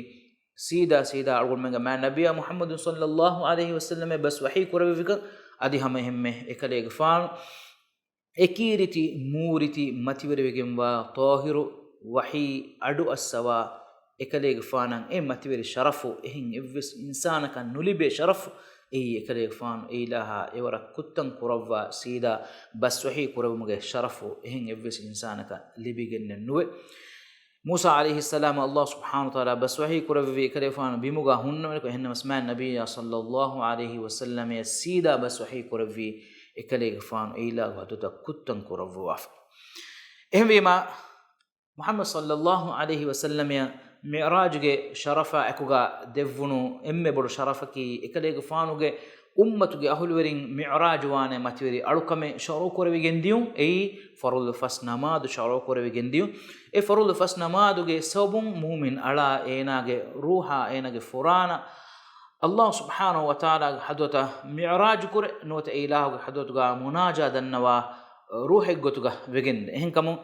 ސީދާ ސީދާ އަޅުގަނޑުމެންގެ މާތް ނަބިއްޔާ މުޙައްމަދު ޞައްލައްލާހު ޢަލައިހި ވަސައްލަމަށް ބަސް ވަޙީ ކުރެވިފިކަން. އަދި ހަމައެހެންމެ އެކަލޭގެފާނު އެކީރިތި މޫރިތި މަތިވެރިވެގެންވާ ޠާހިރު ވަޙީ އަޑުއައްސަވާ އެކަލޭގެފާނަށް އެ މަތިވެރި ޝަރަފު އެހެން އެއްވެސް އިންސާނަކަށް ނުލިބޭ ޝަރަފު އެއީ އެކަލޭގެފާނު އެއިލާހާ އެވަރަށް ކުށްތަން ކުރައްވާ ސީދާ ބަސްވަޙީ ކުރެވުމުގެ ޝަރަފު އެހެން އެއްވެސް އިންސާނަކަށް ލިބިގެންނެއް ނުވޭ. މޫސާ ޢަލައިހިއްސަލާމަށް ﷲ ސުބްޙާނަހު ވަތަޢާލާ ބަސްވަޙީ ކުރެއްވި އެކަލޭގެފާނު ބިމުގަ ހުންނަވަނިކޮށް، އެހެންނަމަވެސް މާތް ނަބިއްޔާ ޞައްލައްލާހު ޢަލައިހި ވަސައްލަމަށް ސީދާ ބަސްވަޙީ ކުރެއްވީ އެކަލޭގެފާނު އެއިލާހު ޙަޟްރަތަށް ކުށްތަން ކުރައްވަވާފަ. އެހެންވީމާ، މުޙައްމަދު ޞައްލައްލާހު ޢަލައިހި ވަސައްލަމަށް މިޢުރާޖުގެ ޝަރަފާ އެކުގަ ދެއްވުނު އެންމެ ބޮޑު ޝަރަފަކީ، އެކަލޭގެފާނުގެ އުއްމަތުގެ އަހުލުވެރިން މިޢުރާޖުވާނެ މަތިވެރި އަޅުކަމެއް ޝަރުޢުކުރެވިގެން ދިޔުން. އެއީ ފަރުޟު ފަސް ނަމާދު ޝަރުޢުކުރެވިގެން ދިޔުން. އެ ފަރުޟު ފަސް ނަމާދުގެ ސަބަބުން މުއުމިން އަޅާ އޭނާގެ ރޫޙާ، އޭނާގެ ފުރާނަ ﷲ ސުބްޙާނަހޫ ވަތަޢާލާގެ ޙަޟްރަތަށް މިޢުރާޖުކުރެ، ނުވަތަ އެ އިލާހުގެ ޙަޟްރަތުގަ މުނާޖާ ދަންނަވާ ރޫޙެއްގޮތުގަ ވެގެންދޭ. އެހެންކަމުން،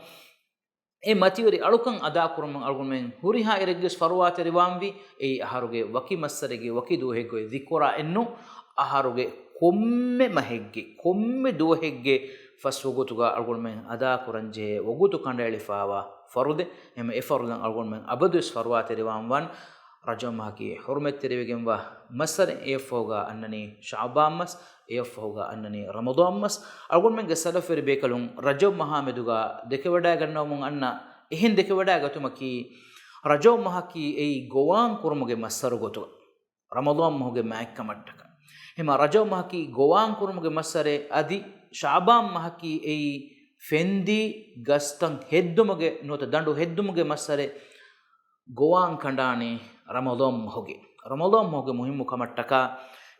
އެ މަތިވެރި އަޅުކަން އަދާކުރުމަށް އަޅުގަނޑުމެން ހުރިހާ އިރެއްގެސް ފަރުވާތެރިވާންވީ، އެއީ އަހަރުގެ ވަކި މައްސަރެއްގެ ވަކި ދުވަހެއްގައި ޛިކުރާ އެއްނު، އަހަރުގެ ކޮންމެ މަހެއްގެ ކޮންމެ ދުވަހެއްގެ ފަސް ވަގުތުގަ އަޅުގަނޑުމެން އަދާކުރަންޖެހޭ ވަގުތު ކަނޑައެޅިފާވާ ފަރުޟެއް. އެހެން އެ ފަރުޟަށް އަޅުގަނޑުމެން އަބަދުވެސް ފަރުވާތެރިވާންވާން. ރަޖަބު މަހަކީ ޙުރުމަތްތެރިވެގެންވާ މައްސަރެއް. އެއަށްފަހުގަ އަންނަނީ ޝަޢުބާން މަސް، އެއަށްފަހުގަ އަންނަނީ ރަމަޟާން މަސް. އަޅުގަނޑުމެންގެ ސަލަފުވެރި ބޭކަލުން ރަޖަބު މަހާމެދުގަ ދެކެވަޑައިގަންނަވަމުން އަންނަ އެހެން ދެކެވަޑައިގަތުމަކީ، ރަޖަބު މަހަކީ އެއީ ގޮވާން ކުރުމުގެ މައްސަރު ގޮތުގަ ރަމަޟާން މަހުގެ މާތްކަމަށްޓަކާ. ހަމަ ރަޖަބު މަހަކީ ގޮވާން ކުރުމުގެ މައްސަރެއް، އަދި ޝަޢުބާން މަހަކީ އެއީ ފެންދީ ގަސްތައް ހެއްދުމުގެ ނުވަތަ ދަނޑު ހެއްދުމުގެ މައްސަރެއް. ގޮވާން ކަނޑާނީ ރަމަޟާން މަހުގެ، ރަމަޟާން މަހުގެ މުހިއްމު ކަމަށްޓަކާ،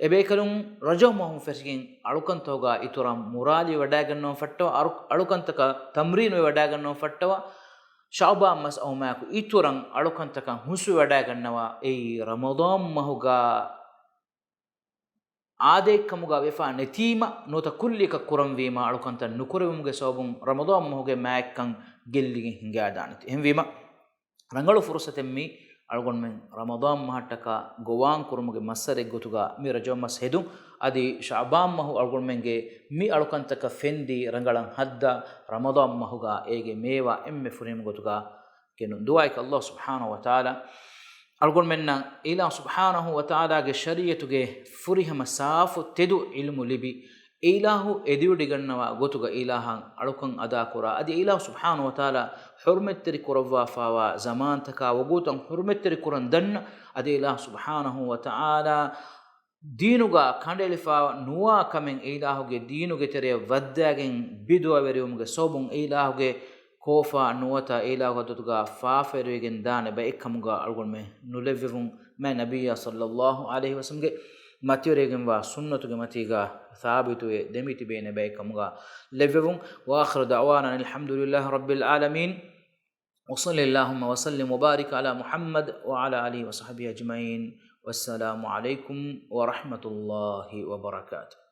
އެބޭކަލުން ރަޖަބު މަހުން ފެށިގެން އަޅުކަންތަކުގަ އިތުރަށް މުރާލިވެވަޑައިގަންނަވަން ފައްޓަވާ، އަރު-، އަޅުކަންތަކަށް ތަމްރީނުވެވަޑައިގަންނަވަން ފައްޓަވާ، ޝަޢުބާން މަސް އައުމާއެކު އިތުރަށް އަޅުކަންތަކަށް ހުސްވެވަޑައިގަންނަވާ. އެއީ ރަމަޟާން މަހުގަ އާދައެއްކަމުގަ ވެފާ ނެތީމަ، ނުވަތަ ކުއްލިއަކަށް ކުރަންވީމަ، އަޅުކަންތައް ނުކުރެވުމުގެ ސަބަބުން ރަމަޟާން މަހުގެ މާތްކަން ގެއްލިގެން ހިނގައިދާނެތީ. އެހެންވީމަ، ރަނގަޅު ފުރުޞަތެއް މީ އަޅުގަނޑުމެން ރަމަޟާން މަހަށްޓަކާ ގޮވާން ކުރުމުގެ މައްސަރެއް ގޮތުގަ މި ރަޖަބު މަސް ހެދުން، އަދި ޝަޢުބާން މަހު އަޅުގަނޑުމެންގެ މި އަޅުކަންތަކަށް ފެންދީ ރަނގަޅަށް ހައްދާ، ރަމަޟާން މަހުގަ އޭގެ މޭވާ އެންމެ ފުރިހަމަ ގޮތުގަ ގެނުން. ދުޢާއަކީ ﷲ ސުބްޙާނަހޫ ވަތަޢާލާ އަޅުގަނޑުމެންނަށް އެ އިލާހު ސުބްޙާނަހޫ ވަތަޢާލާގެ ޝަރީޢަތުގެ ފުރިހަމަ ސާފު ތެދު ޢިލްމު ލިބި، އެ އިލާހު އެދިވޮޑިގަންނަވާ ގޮތުގަ އެ އިލާހަށް އަޅުކަން އަދާކުރާ، އަދި އެ އިލާހު ސުބްޙާނަހޫ ވަތަޢާލާ ޙުރުމަތްތެރި ކުރައްވާފާވާ ޒަމާންތަކާ ވަގުތުތައް ޙުރުމަތްތެރި ކުރަން ދަންނަ، އަދި އެ އިލާހު ސުބްޙާނަހޫ ވަތަޢާލާ ދީނުގަ ކަނޑައެޅިފަ ނުވާ ކަމެއް އެ އިލާހުގެ ދީނުގެ ތެރެއަށް ވައްދާގެން ބިދުޢަވެރިވުމުގެ ސަބަބުން އެ އިލާހުގެ ކޯފާ ނުވަތަ އެ އިލާހު ޙަޟްރަތުގަ ފާފަވެރިވެގެން ދާނެ ބައެއްކަމުގަ އަޅުގަނޑުމެން ނުލެއްވެވުން، މާތް ނަބިއްޔާ ޞައްލައްލާހު ޢަލައިހި ވަސައްލަމްގެ މަތިވެރިވެގެންވާ ސުންނަތުގެ މަތީގަ ސާބިތުވެ ދެމިތިބޭނެ ބައެއްކަމުގަ ލެއްވެވުން. وآخر دعوانا أن الحمد لله رب العالمين. وصل اللهم وسلم وبارك على محمد وعلى آله وصحبه أجمعين. والسلام عليكم ورحمة الله وبركاته.